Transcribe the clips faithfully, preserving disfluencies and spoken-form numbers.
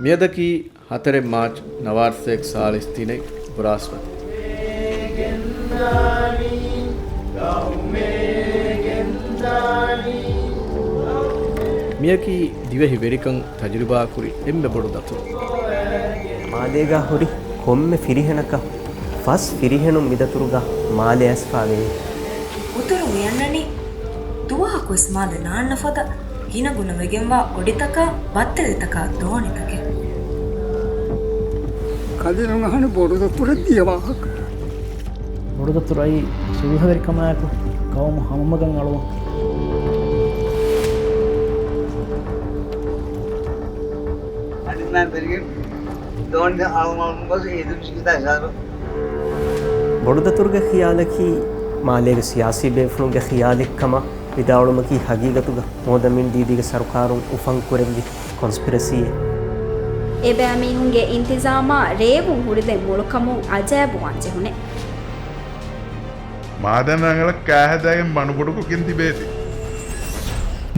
މިއަދަކީ ހަތަރެއް މާޗް ނަވާރަސަތޭކަ ސާޅީސް ތިނެއް ބުރާސްފަތި. މިއަކީ ދިވެހި ވެރިކަން ތަޖުރިބާކުރި އެންމެ ބޮޑު ދަތުރު. މާލޭގާ ހުރި ކޮންމެ ފިރިހެނަކަށް ފަސް ފިރިހެނުން މިދަތުރުގަ މާލެ އައިސްފާވޭ. އުތުރުން އެ އަންނަނީ ދުވަހަކުވެސް މާލެ ނާންނަ ފަދަ ގިނަގުނަ ވެގެންވާ އޮޑިތަކާ ބައްތެލިތަކާ ދޯނިތަކެއް. ކަލޭ ނަހަން ބޮޑު ދަތުރަށް ދިޔަ ވާހަކަ. ބޮޑު ދަތުރު އައީ ސުލްހަވެރިކަމާއެކު ގައުމު ހަމަމަގަށް އަޅުވަން. އަދި މާ ބެރިގެން ދޯނި އަޅުމަޅުމުގަސް އޭދު މިސްކިތާ އިޝާރު. ބޮޑުދަތުރުގެ ޚިޔާލަކީ މާލޭގެ ސިޔާސީ ބޭފުޅުންގެ ޚިޔާލެއްކަމަށް ވިދާޅުވުމަކީ ހަގީގަތުގަ މުހައްމަދު އަމީން ދީދީގެ ސަރުކާރުން އުފަން ކުރެއްވި ކޮންސްޕިރަސީއެއް. އެބައިމީހުންގެ އިންތިޒާމާ ރޭވުން ހުރިދެން މޮޅުކަމުން އަޖައިބުވާން ޖެހުނެ. މާދަން ރަނގަޅަށް ކާހަދާގެން ބަނޑުބޮޑުކޮށްގެން ތިބޭތި.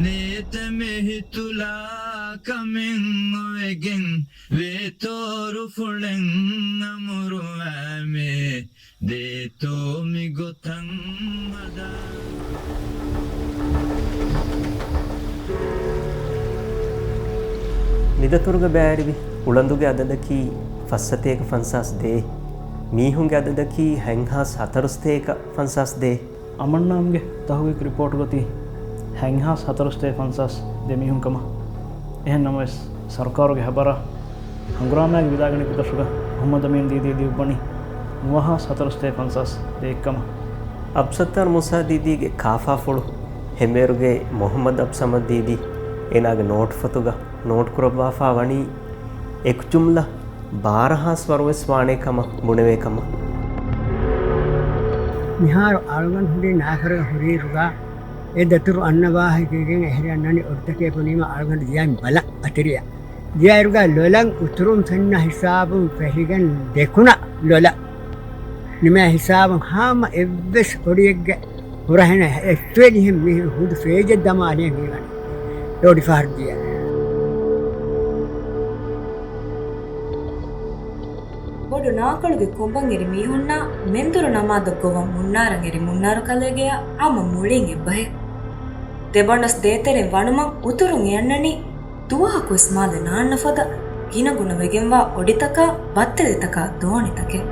ނޭތަ މެހިތުލާ ކަމެއް އޮވެގެން ވޭތޯރުފުޅެއް އަމުރުވާމޭ. ދޭތޯ މިގޮތަށް ހަދާ. މިދަތުރުގަ ބައިވެރިވި އުޅަނދުގެ އަދަދަކީ ފައްސަތޭކަ ފަންސާސް ދޭއް. މީހުންގެ އަދަދަކީ ހަތްހާސް ހަތަރުސަތޭކަ ފަންސާސް ދޭއް. އަމަންނާމްގެ ތަހުގީގު ރިޕޯޓުގަތީ ހަތްހާސް ހަތަރުސަތޭކަ ފަންސާސް ދެ މީހުން ކަމަށް. އެހެން ނަމަވެސް، ސަރުކާރުގެ ހަބަރާ ހަނގުރާމައިގެ ވިދާގަނި ގޮތަށުގަ މުހައްމަދު އަމީން ދީދީ ލިޔުއްވަނީ ނުވަހާސް ހަތަރުސަތޭކަ ފަންސާސް ދެއެއްކަމަށް. އަބްސައްތާރު މޫސާ ދީދީގެ ކާފާފުޅު ހެންވޭރުގެ މުހައްމަދު އަބްސަމަދު ދީދީ އޭނާގެ ނޯޓުފޮތުގަ ނޯޓް ކުރައްވާފާ ވަނީ އެކު ޖުމްލަ ބާރަހާސް ވަރުވެސް ވާނޭ ކަމަށް ބުނެވޭ ކަމަށް. މިހާރު އަޅުގަނޑު ހުރީ ނާކަރަގަ ހުރިއިރުގަ އެ ދަތުރު އަންނަ ވާހަކައިގެން އެހެރި އަންނަނީ އޮޑިތަކެއް ބުނީމަ އަޅުގަނޑު ދިޔައިން ބަލަން އަތެރިއަށް. ދިޔައިރުގަ ލޮލަށް އުތުރުން ފެންނަ ހިސާބުން ފެށިގެން ދެކުނަ ލޮލަށް ނިމޭ ހިސާބުން ހަމަ އެއްވެސް އޮޑިއެއްގެ ހުރަހެނަ އެއްފޭލިހެން މީހުން ހުދު ފޭޖެއް ދަމާލިޔަން ހީވަނީ އެ އޮޑި ފަހަރު ދިޔަ. ބޮޑު ނާކޮޅުގެ ކޮނބަށް އެރި މީހުންނާ މެންދުރު ނަމާދަށް ގޮވަން މުންނާރަށް އެރި މުންނާރު ކަލޭގެޔާ ހަމަ މުޅިން އެއްބަހެއް. ދެބަނޑުސް ދޭތެރެއިން ވަނުމަށް އުތުރުން އެ އަންނަނީ ދުވަހަކުވެސް މާލެ ނާންނަ ފަދަ ގިނަގުނަ ވެގެންވާ އޮޑިތަކާ ބައްތެލިތަކާ ދޯނިތަކެއް.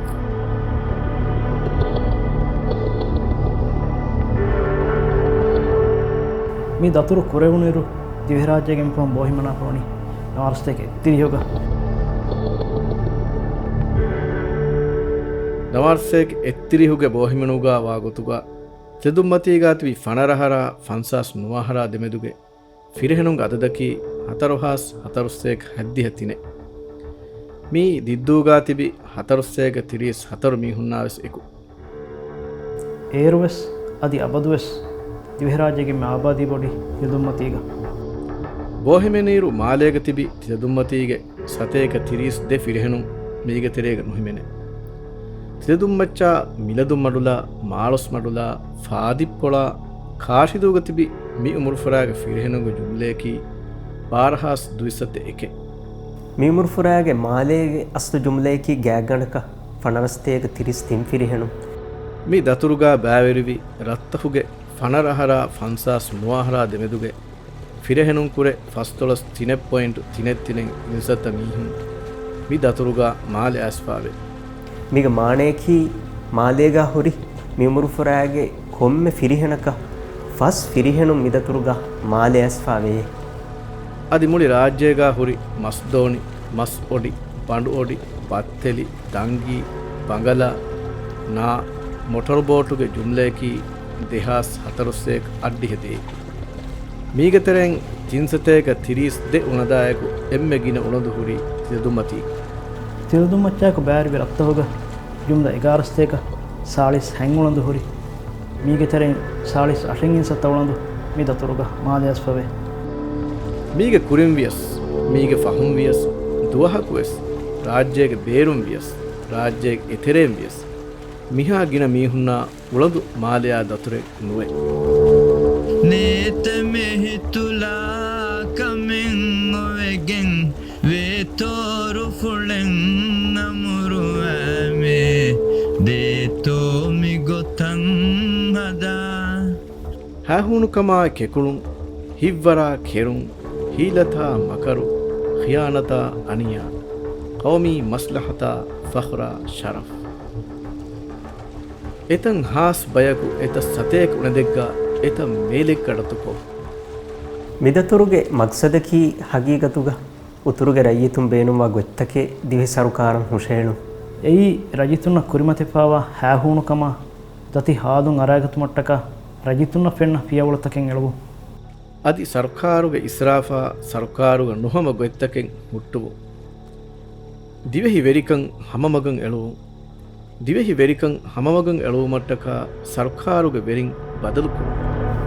މި ދަތުރު ކުރެވުނުއިރު ދިވެހިރާއްޖޭގެ މިފަހުން ބޯހިމަނާފަ ވަނީ ނަވާރަސަތޭކަ އެއްތިރީހުގަ. ނަވާރަސަތޭކަ އެއްތިރީހުގެ ބޯހިމަނުގަ ވާގޮތުގަ ތިލަދުންމަތީގަ ތިބި ފަނަރަ އަހަރާ ފަންސާސް ނުވަ އަހަރާ ދެމެދުގެ ފިރިހެނުންގެ އަދަދަކީ ހަތަރުހާސް ހަތަރުސަތޭކަ ހަތްދިހަ ތިނެއް. މީ ދިއްދޫގަ ތިބި ހަތަރުސަތޭކަ ތިރީސް ހަތަރު މީހުންނާވެސް އެކު. އޭރުވެސް އަދި އަބަދުވެސް ދިވެހިރާއްޖޭގެ އެންމެ އާބާދީ ބޮޑީ ތިލަދުންމަތީގަ. ބޯހިމެނިއިރު މާލޭގަ ތިބި ތިލަދުންމަތީގެ ސަތޭކަ ތިރީސް ދެ ފިރިހެނުން މީގެ ތެރޭގަ ނުހިމެނޭ. ތިލަދުންމައްޗާ، މިލަދުންމަޑުލާ، މާޅޮސްމަޑުލާ، ފާދިއްޕޮޅާ، ކާށިދޫގަ ތިބި މި އުމުރުފުރާގެ ފިރިހެނުންގެ ޖުމްލަޔަކީ ބާރަހާސް ދުއިސައްތަ އެކެއް. މި އުމުރުފުރާގެ މާލޭގެ އަސްލު ޖުމްލަޔަކީ ގާތްގަނޑަކަށް ފަނަރަސަތޭކަ ތިރީސް ތިން ފިރިހެނުން. މި ދަތުރުގަ ބައިވެރިވި ރަށްތަކުގެ ފަނަރަ އަހަރާ ފަންސާސް ނުވަ އަހަރާ ދެމެދުގެ ފިރިހެނުން ކުރެ ފަސްދޮޅަސް ތިނެއް ޕޮއިންޓު ތިނެއް ތިނެއް އިންސައްތަ މީހުން މި ދަތުރުގަ މާލެ އައިސްފާވޭ. މީގެ މާނަޔަކީ، މާލޭގަ ހުރި މި އުމުރުފުރާގެ ކޮންމެ ފިރިހެނަކަށް ފަސް ފިރިހެނުން މި ދަތުރުގަ މާލެ އައިސްފާވޭ. އަދި މުޅި ރާއްޖޭގަ ހުރި މަސްދޯނި، މަސް އޮޑި، ބަނޑު އޮޑި، ބައްތެލި، ދަންގީ، ބަނގަލާ، ނާ، މޮޓޯރު ބޯޓުގެ ޖުމްލަޔަކީ ދެހާސް ހަތަރުސަތޭކަ އަށްޑިހަ ދޭއް. މީގެ ތެރެއިން ތިންސަތޭކަ ތިރީސް ދެ އުނަދާއެކު އެންމެ ގިނަ އުޅަނދު ހުރީ ތިލަދުންމަތީގަ. ތިލަދުންމައްޗާއެކު ބައިވެރިވި ރަށްތަކުގަ ޖުމްލަ އެގާރަ ސަތޭކަ ސާޅީސް ހަތް އުޅަނދު ހުރި. މީގެ ތެރެއިން ސާޅީސް އަށެއް އިންސައްތަ އުޅަނދު މި ދަތުރުގަ މާލެ އައިސްފަވޭ. މީގެ ކުރިން ވިޔަސް، މީގެ ފަހުން ވިޔަސް، ދުވަހަކުވެސް، ރާއްޖޭގެ ބޭރުން ވިޔަސް، ރާއްޖޭގެ އެތެރެއިން ވިޔަސް، މިހާ ގިނަ މީހުންނާ އުޅަނދު މާލެއާ ދަތުރެއް ނުވޭ. ނޭތަ މެހިތުލާ ކަމެއް އޮވެގެން ވޭތޯ ހައިހޫނުކަމާ ކެކުޅުން، ހިތްވަރާ ކެރުން، ހީލަތާ މަކަރު، ޚިޔާނަތާ އަނިޔާ، ޤައުމީ މަސްލަހަތާ ފަޚްރާ ޝަރަފް. އެތަން ހާސް ބަޔަކު އެތައް ސަތޭކަ އުނެދެއްގަ އެތައް މޭލެއްގަ އަޑުތުކޮށް. މިދަތުރުގެ މަޤްޞަދަކީ ހަގީގަތުގަ އުތުރުގެ ރައްޔިތުން ބޭނުންވާ ގޮތްތަކެއް ދިވެހި ސަރުކާރަށް ހުށަހެޅުން. އެއީ ރައްޔިތުންނަށް ކުރިމަތިވެފައިވާ ހައިހޫނުކަމާ ދަތި ހާލުން އަރައިގަތުމަށްޓަކާ ރައްޔިތުންނަށް ފެންނަ ފިޔަވަޅުތަކެއް އެޅުވުން. އަދި ސަރުކާރުގެ އިސްރާފާ ސަރުކާރުގަ ނުހަމަ ގޮތްތަކެއް ހުއްޓުވުން. ދިވެހި ވެރިކަން ހަމަމަގަށް އެޅުވުން. ދިވެހި ވެރިކަން ހަމަމަގަށް އެޅުވުމަށްޓަކާ ސަރުކާރުގެ ވެރިން ބަދަލުކުރުން.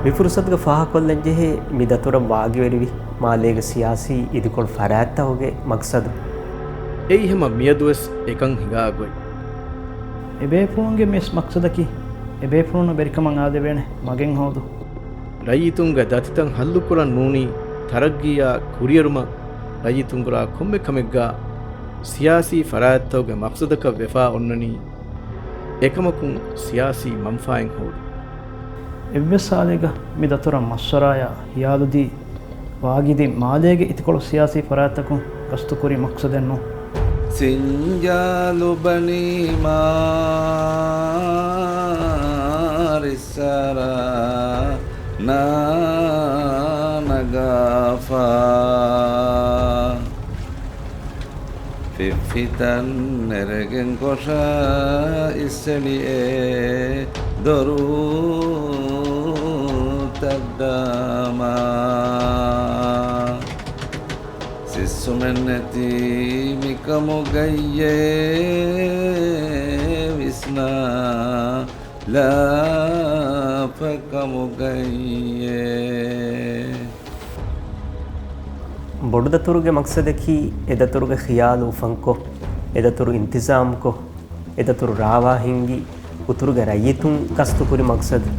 މި ފުރުސަތުގަ ފާހަގަކޮށްލަންޖެހޭ މި ދަތުރަށް ވާގިވެރިވި މާލޭގެ ސިޔާސީ އިދިކޮޅު ފަރާތްތަކުގެ މަޤްޞަދު. އެއީ ހަމަ މިއަދުވެސް އެކަން ހިނގާ ގޮތް. އެބޭފުޅުންގެ މި މަޤްޞަދަކީ އެބޭފުޅުންނަށް ވެރިކަމަށް އާދެވޭނެ މަގެއް ހޯދުން. ރައްޔިތުންގެ ދަތިތައް ހައްލުކުރަން ނޫނީ ތަރައްގީއާ ކުރިއެރުމަށް. ރައްޔިތުން ކުރާ ކޮންމެ ކަމެއްގަ ސިޔާސީ ފަރާތްތަކުގެ މަޤްޞަދަކަށް ވެފާ އޮންނަނީ އެކަމަކުން ސިޔާސީ މަންފާއެއް ހޯދުން. އެއްވެސް ހާލެއްގަ މި ދަތުރަށް މަޝްވަރާއާ ހިޔާލުދީ ވާގިދިން މާލޭގެ އިތިކޮޅު ސިޔާސީ ފަރާތްތަކުން ގަސްތުކުރި މަޤްޞަދެއް ނޫން. ސިންޖާލު ބަނީ މާރިސްއަރާ ނާނަގާފާ. ފިއްފިތައް ނެރެގެން ކޮށާ އިސްއެޅިއޭ ދޮރުތައް ދާމާ. ސިއްސުމެއް ނެތީ މިކަމުގައްޔޭ ވިސްނާ ލާފަ ކަމުގައްޔޭ. ބޮޑުދަތުރުގެ މަޤްޞަދަކީ އެދަތުރުގެ ޚިޔާލު އުފަންކޮށް، އެދަތުރު އިންތިޒާމްކޮށް، އެދަތުރު ރާވާ ހިންގި އުތުރުގެ ރައްޔިތުން ގަސްތުކުރި މަޤްޞަދު.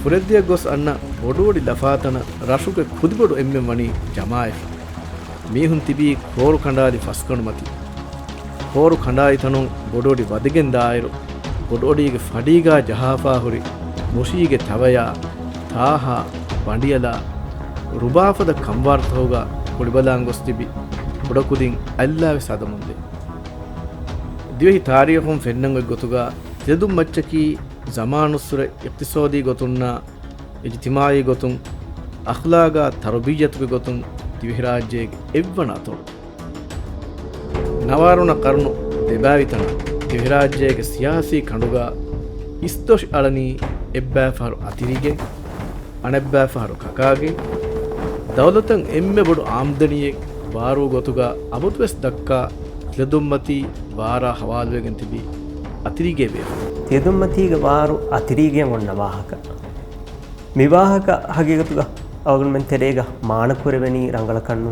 ފުރެއްދިޔަ ގޮސް އަންނަ ބޮޑުވޮޑި ލަފާތަނަށް ރަށުގެ ކުދިބޮޑު އެންމެން ވަނީ ޖަމާވެފަ. މީހުން ތިބީ ކޯރު ކަނޑާލި ފަސްގަނޑު މަތި. ކޯރު ކަނޑާލި ތަނުން ބޮޑުވޮޑި ވަދެގެން ދާއިރު، ބޮޑުވޮޑީގެ ފަޑީގާ ޖަހާފާ ހުރި މުށީގެ ތަވަޔާ، ތާހާ، ބަނޑިއަލާ، ރުބާފަދަ ކަންވާރުތަކުގާ ކުޅިބަލާން ގޮސް ތިބި ކުޑަކުދިން އަތްލާވެސް ހަދަމުންދޭ. ދިވެހި ތާރީޚުން ފެންނަން އޮތް ގޮތުގާ ތިލަދުންމައްޗަކީ ޒަމާނުއްސުރެ އިޤްތިޞާދީ ގޮތުންނާ އިޖްތިމާޢީ ގޮތުން، އަޚްލާގާ ތަރުބިއްޔަތުގެ ގޮތުން ދިވެހިރާއްޖޭގެ އެއްވަނަ އަތޮޅު. ނަވާރަ ވަނަ ޤަރުނު ދެބައިވި ތަނަށް ދިވެހިރާއްޖޭގެ ސިޔާސީ ކަނޑުގާ އިސްދޮށި އަޅަނީ އެއްބައިފަހަރު އަތިރީގެ، އަނެއްބައިފަހަރު ކަކާގެ. ދައުލަތަށް އެންމެ ބޮޑު އާމްދަނީއެއް ވާރޫ ގޮތުގާ އަބަދުވެސް ދައްކާ ތިލަދުންމަތީ ވާރާ ހަވާލުވެގެން ތިބީ އަތިރީގޭ ބޭފުޅުން. ތިލަދުންމަތީގެ ވާރު އަތިރީގޭ އޮންނަ ވާހަކަ. މި ވާހަކަ ހަގީގަތުގަ އަޅުގަނޑުމެން ތެރޭގަ މާނަކުރެވެނީ ރަނގަޅަކަށްނު.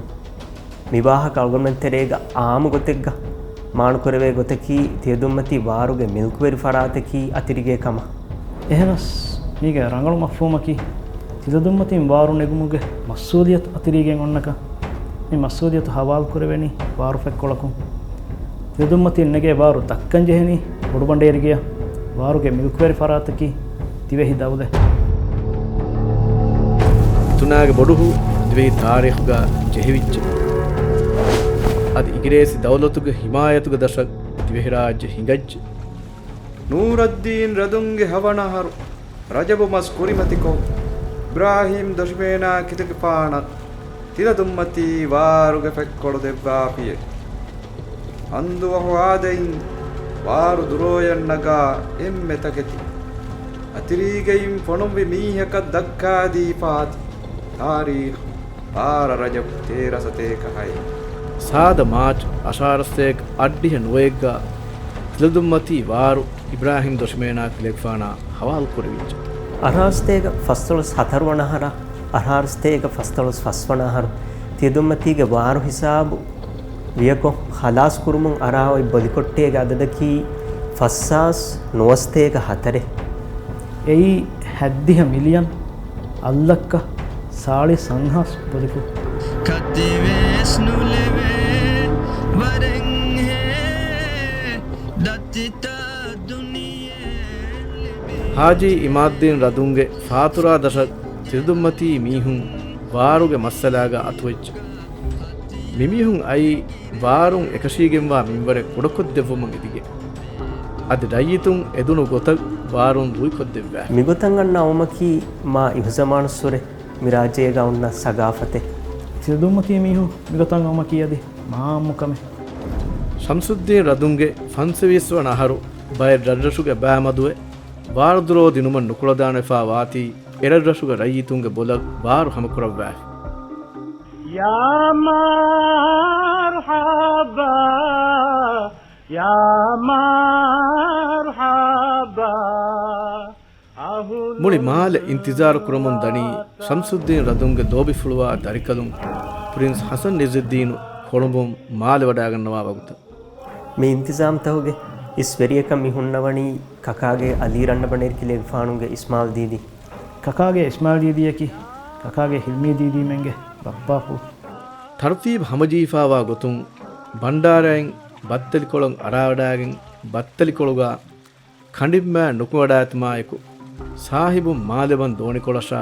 މި ވާހަކަ އަޅުގަނޑުމެން ތެރޭގަ އާއްމު ގޮތެއްގަ މާނަކުރެވޭ ގޮތަކީ ތިލަދުންމަތީ ވާރުގެ މިލްކުވެރި ފަރާތަކީ އަތިރީގޭ ކަމަށް. އެހެނަސް މީގެ ރަނގަޅު މަފްހޫމަކީ ތިލަދުންމަތީން ވާރު ނެގުމުގެ މަސްއޫލިއްޔަތު އަތިރީގޭން އޮންނަކަން. މި މަސްއޫލިއްޔަތު ހަވާލުކުރެވެނީ ވާރު ފެއްކޮޅަކުން. ތިލަދުންމަތީން ނެގޭ ވާރު ދައްކަން ޖެހެނީ ބޮޑުބަނޑޭރިގެއަށް. ވާރުގެ މިލްކުވެރި ފަރާތަކީ ދިވެހި ދައުލަތް. ތުނާގެ ބޮޑުހު ދިވެހި ތާރީޚުގަ ޖެހިވިއްޖެ. އަދި އިނގިރޭސި ދައުލަތުގެ ހިމާޔަތުގެ ދަށަށް ދިވެހިރާއްޖެ ހިނގައްޖެ. ނޫރައްދީން ރަދުންގެ ހަވަނަހަރު ރަޖަބު މަސް ކުރިމަތިކޮށް، އިބްރާހީމް ދޮށިމޭނާ ކިލެގެފާނަށް ތިލަދުންމަތީ ވާރުގެ ފެއްކޮޅު ދެއްވާފިއެވެ. ހަނދުއަހު އާދައިން ވާރު ދުރޯޔަށް ނަގާ އެންމެ ތަކެތި އަތިރީގައިން ފޮނުއްވި މީހަކަށް ދައްކާދީފާތި ތާރީޚު ބާރަ ރަޖަބު ތޭރަ ސަތޭކަ ހައެއް. ސާދަ މާޗް އަށާރަސްތޭކަ އަށްޑިހަ ނުވައެއްގަ ތިލަދުންމަތީ ވާރު އިބްރާހީމް ދޮށިމޭނާ ކިލެގެފާނާ ހަވާލުކުރެވިއްޖެ. އަށާރަސްތޭކަ ފަސްދޮޅަސް ހަތަރު ވަނަ އަހަރާ، އަށާރަސްތޭކަ ފަސްދޮޅަސް ފަސް ވަނަ އަހަރު ތިލަދުންމަތީގެ ވާރު ހިސާބު ވިޔަކޮށް، ޚަލާސް ކުރުމުން އަރާ އޮތް ބޮލިކޮއްޓޭގެ އަދަދަކީ ފަސްހާސް ނުވަސަތޭކަ ހަތަރެއް. އެއީ ހައްދިހަ މިލިއަން އަށްލައްކަ ސާޅީސް ހަތްހާސް ބޮލިފުޅު. ކަތިވެސް ނުލެވޭ ވަރެއްހޭ ދަތިތައް ދުނިޔެ ލިބި. ހާޖީ އިމާދުއްދީން ރަދުންގެ ފާތުރާ ދަށަށް ތިލަދުންމަތީ މީހުން ވާރުގެ މައްސަލާގަ އަތުވެއްޖެ. މިމީހުން އައީ ވާރުން އެކަށީގެންވާ މިންވަރެއް ކުޑަކޮށްދެއްވުމަށް އެދިގެން. އަދި ރައްޔިތުން އެދުނު ގޮތަށް ވާރުން ރުއިކޮށްދެއްވާ. މިގޮތަށް އަންނަ އައުމަކީ މާ އިހުޒަމާނުއްސުރެ މި ރާއްޖޭގަ އޮންނަ ސަގާފަތެއް. ތިލަދުންމަތީ މީހުން މިގޮތަށް އައުމަކީ އަދި މާ އާއްމު ކަމެއް. ޝަމްސުއްދީން ރަދުންގެ ފަންސަވީސް ވަނަ އަހަރު ބައެއް ރަށްރަށުގެ ބައިމަދުވެ، ވާރުދުރޯ ދިނުމަށް ނުކުޅަދާނެފާ ވާތީ، އެރަށްރަށުގެ ރައްޔިތުންގެ ބޮލަށް ވާރު ހަމަކުރައްވާފި. يا مرحبا، يا مرحبا. މުޅި މާލެ އިންތިޒާރު ކުރަމުން ދަނީ ޝަމްސުއްދީން ރަދުންގެ ލޯބިފުޅުވާ ދަރިކަލުން ޕްރިންސް ޙަސަން އިއްޒުއްދީނު ކޮޅުނބުން މާލެ ވަޑައިގަންނަވާ ވަގުތަށް. މި އިންތިޒާމްތަކުގެ އިސް ވެރިޔަކަށް މި ހުންނަވަނީ ކަކާގެ އަލީ ރަންނަބަނޭރި ކިލެގެފާނުގެ އިސްމާލް ދީދީ. ކަކާގެ އިސްމާލް ދީދީއަކީ ކަކާގެ ހިލްމީ ދީދީމެންގެ ބައްޕާފުޅު. ތަރުތީބު ހަމަޖެހިފާވާ ގޮތުން ބަންޑާރައިން ބައްތެލިކޮޅަށް އަރާވަޑައިގެން ބައްތެލިކޮޅުގަ ކަނޑިންމާ ނުކުމެވަޑައިގަތުމާއެކު، ސާހިބުން މާލެވަން ދޯނިކޮޅަށާ،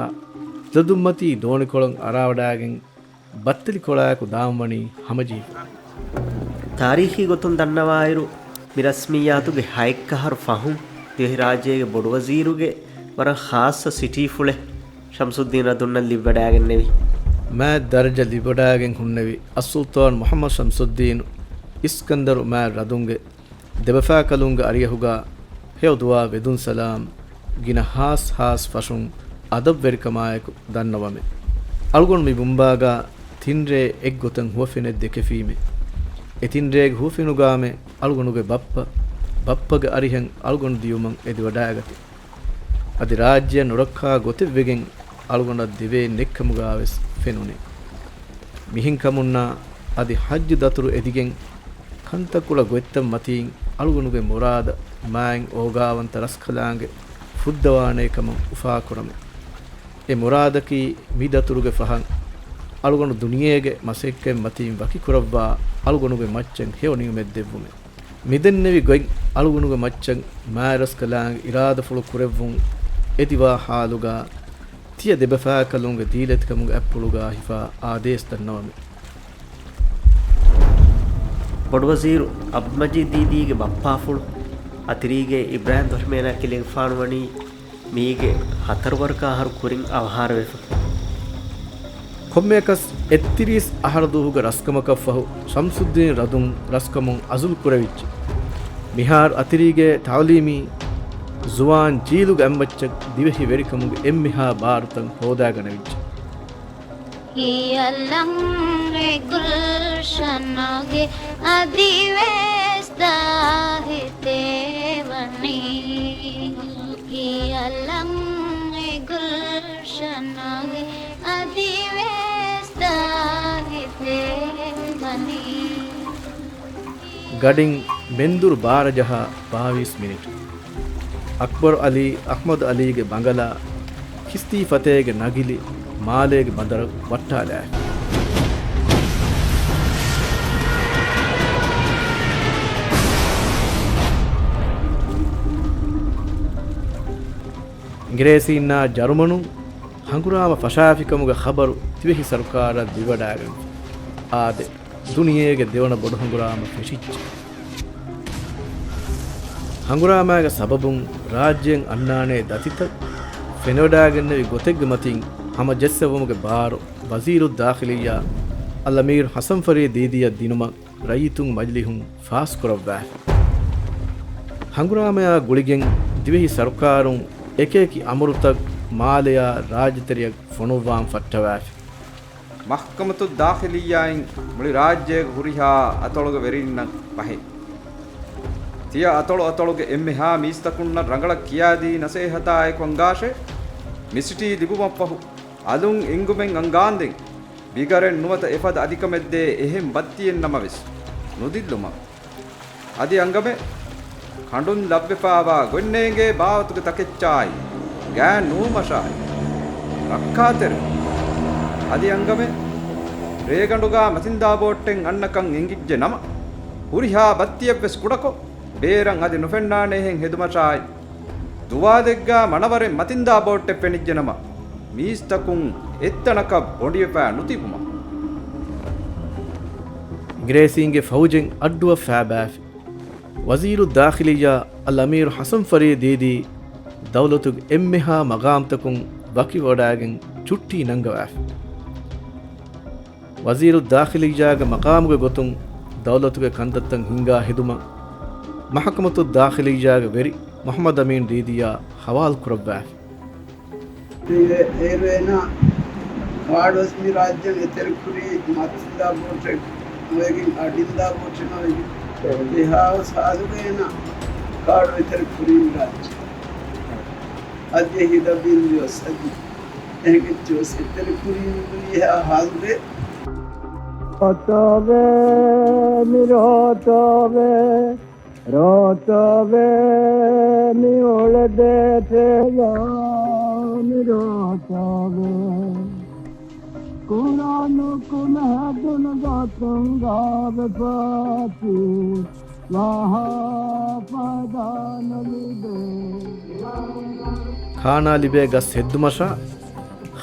ތިލަދުންމަތީ ދޯނިކޮޅަށް އަރާވަޑައިގެން، ބައްތެލިކޮޅާއެކު ދާންވަނީ ހަމަޖެހިފަ. ތާރީޚީ ގޮތުން ދަންނަވާއިރު، މި ރަސްމިއްޔާތުގެ ހައެއްކަހަރު ފަހުން ދިވެހިރާއްޖޭގެ ބޮޑުވަޒީރުގެ ވަރަށް ޚާއްޞަ ސިޓީފުޅެއް ޝަމްސުއްދީން ރަދުންނަށް ލިބިވަޑައިގެންނެވި. މާތް ދަރަޖަ ލިބިވަޑައިގެން ހުންނެވި އައްސުލްޠާން މުޙައްމަދު ޝަމްސުއްދީނު އިސްކަންދަރު މާތް ރަދުންގެ ދެބަފާކަލުންގެ އަރިއަހުގަ ހެޔޮ ދުޢާ ވެދުން ސަލާމް ގިނަ ހާސް ހާސް ފަށުން އަދަބްވެރިކަމާއެކު ދަންނަވަމެ. އަޅުގަނޑު މި ބުނބާގަ ތިންރޭ އެއްގޮތަށް ހުވަފެނެއް ދެކެފީމެ. އެ ތިންރޭގެ ހުވަފެނުގާމެ އަޅުގަނޑުގެ ބައްޕަ، ބައްޕަގެ އަރިހަށް އަޅުގަނޑު ދިޔުމަށް އެދިވަޑައިގަތީ. އަދި ރާއްޖެއަށް ނުރައްކާ ގޮތެއްވެގެން އަޅުގަނޑަށް ދެވޭނެއްކަމުގާވެސް ފެނުނޭ. މިހެންކަމުންނާ އަދި ޙައްޖު ދަތުރު އެދިގެން ކަންތައްކުޅަ ގޮތްތައް މަތީން އަޅުގަނޑުގެ މުރާދަށް މާތް އޯގާވަންތަ ރަސްކަލާނގެ ފުއްދަވާނޭ ކަމަށް އުފާކުރަމެ. އެ މުރާދަކީ މި ދަތުރުގެ ފަހަށް އަޅުގަނޑު ދުނިޔޭގެ މަސައްކަތް މަތީން ވަކިކުރައްވާ އަޅުގަނޑުގެ މައްޗަށް ހެޔޮ ނިޢުމަތް ދެއްވުމެ. މިދެންނެވި ގޮތް އަޅުގަނޑުގެ މައްޗަށް މާތް ރަސްކަލާނގެ އިރާދަފުޅު ކުރެއްވުން އެދިވާ ޙާލުގަ ތިޔަ ދެބަފާކަލުންގެ ދީލަތިކަމުގެ އަތްޕުޅުގަ ހިފާ އާދޭސް ދަންނަވަމެ. ބޮޑުވަޒީރު އަބްދުލްމަޖީދު ދީދީގެ ބައްޕާފުޅު އަތިރީގެ އިބްރާހިމް ދޮށިމޭނާ ކިލެގެފާނު ވަނީ މީގެ ހަތަރުވަރަކާ އަހަރު ކުރިން އަވަހާރަވެފަ. ކޮންމެއަކަސް އެއްތިރީސް އަހަރު ދުވަހުގެ ރަސްކަމަކަށްފަހު ޝަމްސުއްދީން ރަދުން ރަސްކަމުން އަޒުލު ކުރެވިއްޖެ. މިހާރު އަތިރީގެ ތަޢުލީމީ ޒުވާން ޖީލުގެ އަތްމައްޗަށް ދިވެހި ވެރިކަމުގެ އެންމެހާ ބާރުތައް ހޯދާގަނެވިއްޖެ. ހިޔަލަށް އެ ގުލްޝަނުގެ އަދިވެސް ދާހިތެއް ވަނީ. ހިޔަލަށް އެ ގުލްޝަނުގެ އަދިވެސް ދާހިތެއް ވަނީ. ގަޑިން މެންދުރު ބާރަ ޖަހާ ބާވީސް މިނިޓް. އަކްބަރު އަލީ، އަޙްމަދު އަލީގެ ބަނގަލާ، ކިސްތީ ފަތޭގެ ނަގިލި، މާލޭގެ ބަނދަރަށް ވައްޓާލާފި. އިނގިރޭސީންނާ ޖަރުމަނުން ހަނގުރާމަ ފަށާފިކަމުގެ ޚަބަރު ދިވެހި ސަރުކާރަށް ލިބިވަޑައިގަން. އާދެ، ދުނިޔޭގެ ދެވަނަ ބޮޑު ހަނގުރާމަ ފެށިއްޖެ. ހަނގުރާމާގެ ސަބަބުން ރާއްޖޭން އަންނާނޭ ދަތިތައް ފެނިވަޑައިގެންނެވި ގޮތެއްގެ މަތިން ހަމަ ޖެއްސެވުމުގެ ބާރު ވަޒީރުއްދާޚިލިއްޔާ އަލްއަމީރު ޙަސަން ފަރީދު ދީދީއަށް ދިނުމަށް ރައްޔިތުން މަޖިލީހުން ފާސްކުރައްވާފި. ހަނގުރާމަޔާ ގުޅިގެން ދިވެހި ސަރުކާރުން އެކިއެކި އަމުރުތައް މާލެޔާ ރާއްޖެތެރެޔަށް ފޮނުއްވާން ފައްޓަވާފި. މަޙްކަމަތުއްދާޚިލިއްޔާއިން މުޅި ރާއްޖޭގެ ހުރިހާ އަތޮޅުގެ ވެރިންނަށް ބަހޭ. ތިޔަ އަތޮޅު އަތޮޅުގެ އެންމެހާ މީސްތަކުންނަށް ރަނގަޅަށް ކިޔާދީ ނަސޭހަތާއެކު އަންގާށޭ، މިސިޓީ ލިބުމަށްފަހު އަލުން އިންގުމެއް އަންގާންދެން، ބިގަރެއް ނުވަތަ އެފަދަ އަދިކަމެއްދޭ އެހެން ބައްތިއެއް ނަމަވެސް ނުދިއްލުމަށް. އަދި އަންގަމެ، ކަނޑުން ލައްވެފާވާ ގޮތްނޭނގޭ ބާވަތުގެ ތަކެއްޗާއި، ގާތް ނުވުމަށާއި، ރައްކާތެރި. އަދި އަންގަމެ، ރޭގަނޑުގާ މަތިންދާ ބޯއްޓެއް އަންނަކަން އެނގިއްޖެ ނަމަ، ހުރިހާ ބައްތިއެއްވެސް ކުޑަކޮށް، ބޭރަށް އަދި ނުފެންނާނޭހެން ހެދުމަށާއި، ދުވާލެއްގާ މަނަވަރެއް މަތިންދާ ބޯޓެއް ފެނިއްޖެނަމަ، މީސްތަކުން އެއްތަނަކަށް ބޮނޑިވެފަ ނުތިބުމަށް. އިނގިރޭސީންގެ ފައުޖެއް އައްޑުއަށް ފާބާފި. ވަޒީރު ދާޚިލިއްޔާ އަލްއަމީރު ޙަސަން ފަރީދީދީ ދައުލަތުގެ އެންމެހާ މަގާމްތަކުން ވަކިވަޑާގެން ޗުއްޓީ ނަންގަވާފި. ވަޒީރު ދާޚިލިއްޔާގެ މަގާމުގެ ގޮތުން ދައުލަތުގެ ކަންތައްތައް ހިންގާ ހެދުމަށް މަޙަކަމަތު ދާޚިލިއްޔާގެ ވެރި މުޙައްމަދު އަމީން ދީދީއާ ޙަވާލު ކުރައްވާފި. އޭރު އޭނާ ކާޑުވެސް މި ރާއްޖޭން އެތެރެކުރީ މަތިންދާ ބޯޓެއް ނުވެގެން އަޑިންދާ ބޯޓެއް ނުވެގެން. އެހާވެސް ހާލުގަ އޭނާ ކާޑު އެތެރެކުރީ މި ރާއްޖޭ. އަދި ހިލަ ބިން ވިޔަސް އަދި އެހެން އެއްޗެއް ވެސް އެތެރެކުރީ މި ހާލުގަ. އޮތޯވޭ މި ރޯތޯވޭ، ރޯތޯވޭ މި އުޅެދޭތެޔާ މި ރޯތޯވޭ. ކުރާނު ކުނަ ހަދުނު ގޮތުން ގާބެ ފާތި ވާހާ ފަދާ ނުލިބޭ. ކާނާ ލިބޭ ގަސް ހެއްދުމަށާ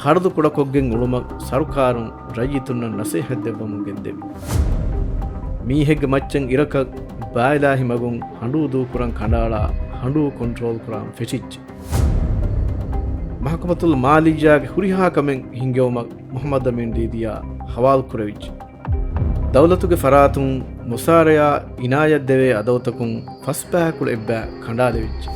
ޚަރަދު ކުޑަކޮށްގެން އުޅުމަށް ސަރުކާރުން ރައްޔިތުންނަށް ނަސޭހަތް ދެއްވަމުން ގެންދެވި. މީހެއްގެ މައްޗަށް އިރަކަށް ބާއިލާހި މަގުން ހަނޑޫ ދޫކުރަން ކަނޑައަޅާ ހަނޑޫ ކޮންޓްރޯލް ކުރާން ފެށިއްޖެ. މަޙްކަމަތުލް މާލިއްޔާގެ ހުރިހާ ކަމެއް ހިންގެވުމަށް މުޙައްމަދު އަމީން ދީދީއާ ހަވާލު ކުރެވިއްޖެ. ދައުލަތުގެ ފަރާތުން މުސާރަޔާ އިނާޔަތް ދެވޭ އަދަދުތަކުން ފަސް ބައިކުޅަ އެއްބައި ކަނޑާލެވިއްޖެ.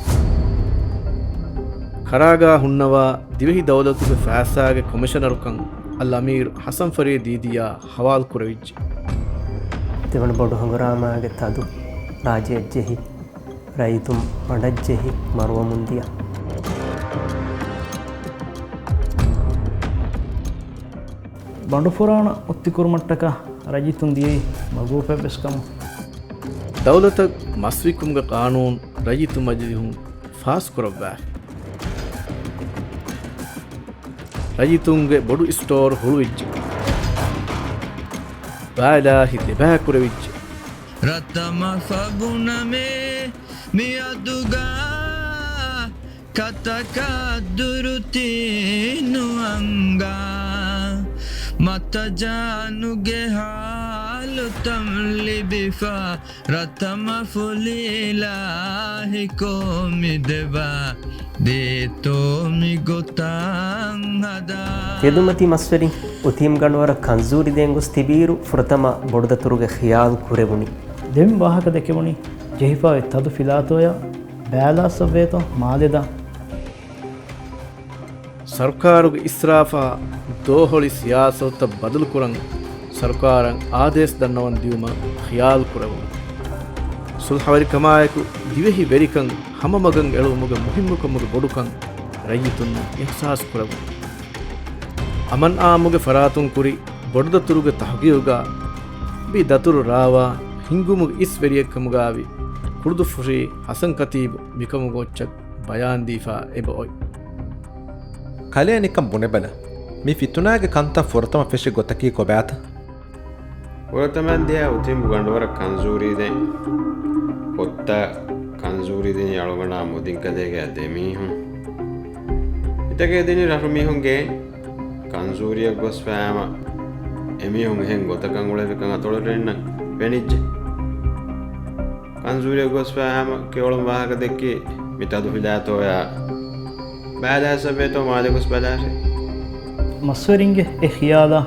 ކަރާގާ ހުންނަވާ ދިވެހި ދައުލަތުގެ ފައިސާގެ ކޮމިޝަނަރުކަން އަލްއަމީރު ޙަސަން ފަރީދު ދީދީއާ ހަވާލު ކުރެވިއްޖެ. ދެވަނަ ބޮޑު ހަނގުރާމާގެ ތަދު ރާއްޖެއަށް ޖެހި، ރައްޔިތުން ބަނޑަށް ޖެހި މަރުވަމުން ދިޔަ. ބަނޑުފުރާނަ އޮއްތިކުރުމަށްޓަކާ ރައްޔިތުން ދިޔައީ މަގޫފެއްވެސް ކަމަށް. ދައުލަތަށް މަސްވިކުމުގެ ޤާނޫނު ރައްޔިތު މަޖިލިހުން ފާސްކުރައްވާފި. ރައްޔިތުންގެ ބޮޑު އިސްޓޯރު ހުޅުވިއްޖެ. ބާލާހި ދެބައިކުރެވިއްޖެ. ރަތަމަ ފަގުނަމޭ މިއަދުގަ ކަތަކަށް ދުރުތީ ނުއަންގާ، މަތަޖާނުގެ ހާލުތައް ލިބިފަ، ރަތަމަ ފުލިލާހިކޯ މި ދެބަ ދޭތޯ މި ގޮތަށް ހަދާ. ތެދުމަތީ މަސްވެރިން އުތީމް ގަނޑުވަރަށް ކަންޒޫރި ދޭން ގޮސް ތިބިއިރު ފުރަތަމަ ބޮޑުދަތުރުގެ ޚިޔާލު ކުރެވުނީ. ދެން ވާހަކަ ދެކެވުނީ ޖެހިފައި ތަދު ފިލާތޯޔާ ބާލާސް ވޭތޯ މާލެ ދާ. ސަރުކާރުގެ އިސްރާފާ ދޯހޮޅި ސިޔާސަތުތައް ބަދަލުކުރަން ސަރުކާރަށް އާދޭސް ދަންނަވަން ދިޔުމަށް ޚިޔާލު ކުރެވުން. ސުލްހަވެރިކަމާއެކު ދިވެހި ވެރިކަން ހަމަމަގަށް އެޅުވުމުގެ މުހިއްމުކަމުގެ ބޮޑުކަން ރައްޔިތުން އިޙްސާސް ކުރެވުން. އަމަން އާއްމުގެ ފަރާތުން ކުރި ބޮޑުދަތުރުގެ ތަޙުޤީޤުގަ މި ދަތުރު ރާވާ ހިންގުމުގެ އިސް ވެރިއެއްކަމުގައި ކުޅުދުއްފުށީ ޙަސަން ކަތީބު މިކަމުގެ އޮއްޗަށް ބަޔާންދީފަ އެބައޮތް. ކަލޭ ނިކަން ބުނެބަލަ. މި ފިތުނާގެ ކަންތައް ފުރަތަމަ ފެށި ގޮތަކީ ކޮބާތަ؟ ފުރަތަމަ ދިޔަ އުތިމް ގަނޑުވަރަށް ކަންޒޫރީ ދޭން. ކޮއްތަ ކަންޒޫރީ ދިނީ އަޅުގަނޑާ މުދިންކަލޭގެ ދެމީހުން. އިތަކެއް ދިނީ ރަށު މީހުންގެ ކަންޒޫރިއަށް ގޮސްފައި ހަމަ އެމީހުން އެހެން ގޮތަކަށް އުޅެވިކަން އަތޮޅުވެރިންނަށް ފެނިއްޖެ. ކަންޒޫރިއަށް ގޮސްފައި ހަމަ ކެޔޮޅުން ވާހަކަ ދެއްކި މި ތަދު ފިލާތޯޔާ ބާލާސް ވޭތޯ މާލެ ގޮސް ބަލާށޭ. މަސްވެރިންގެ އެ ޚިޔާލާ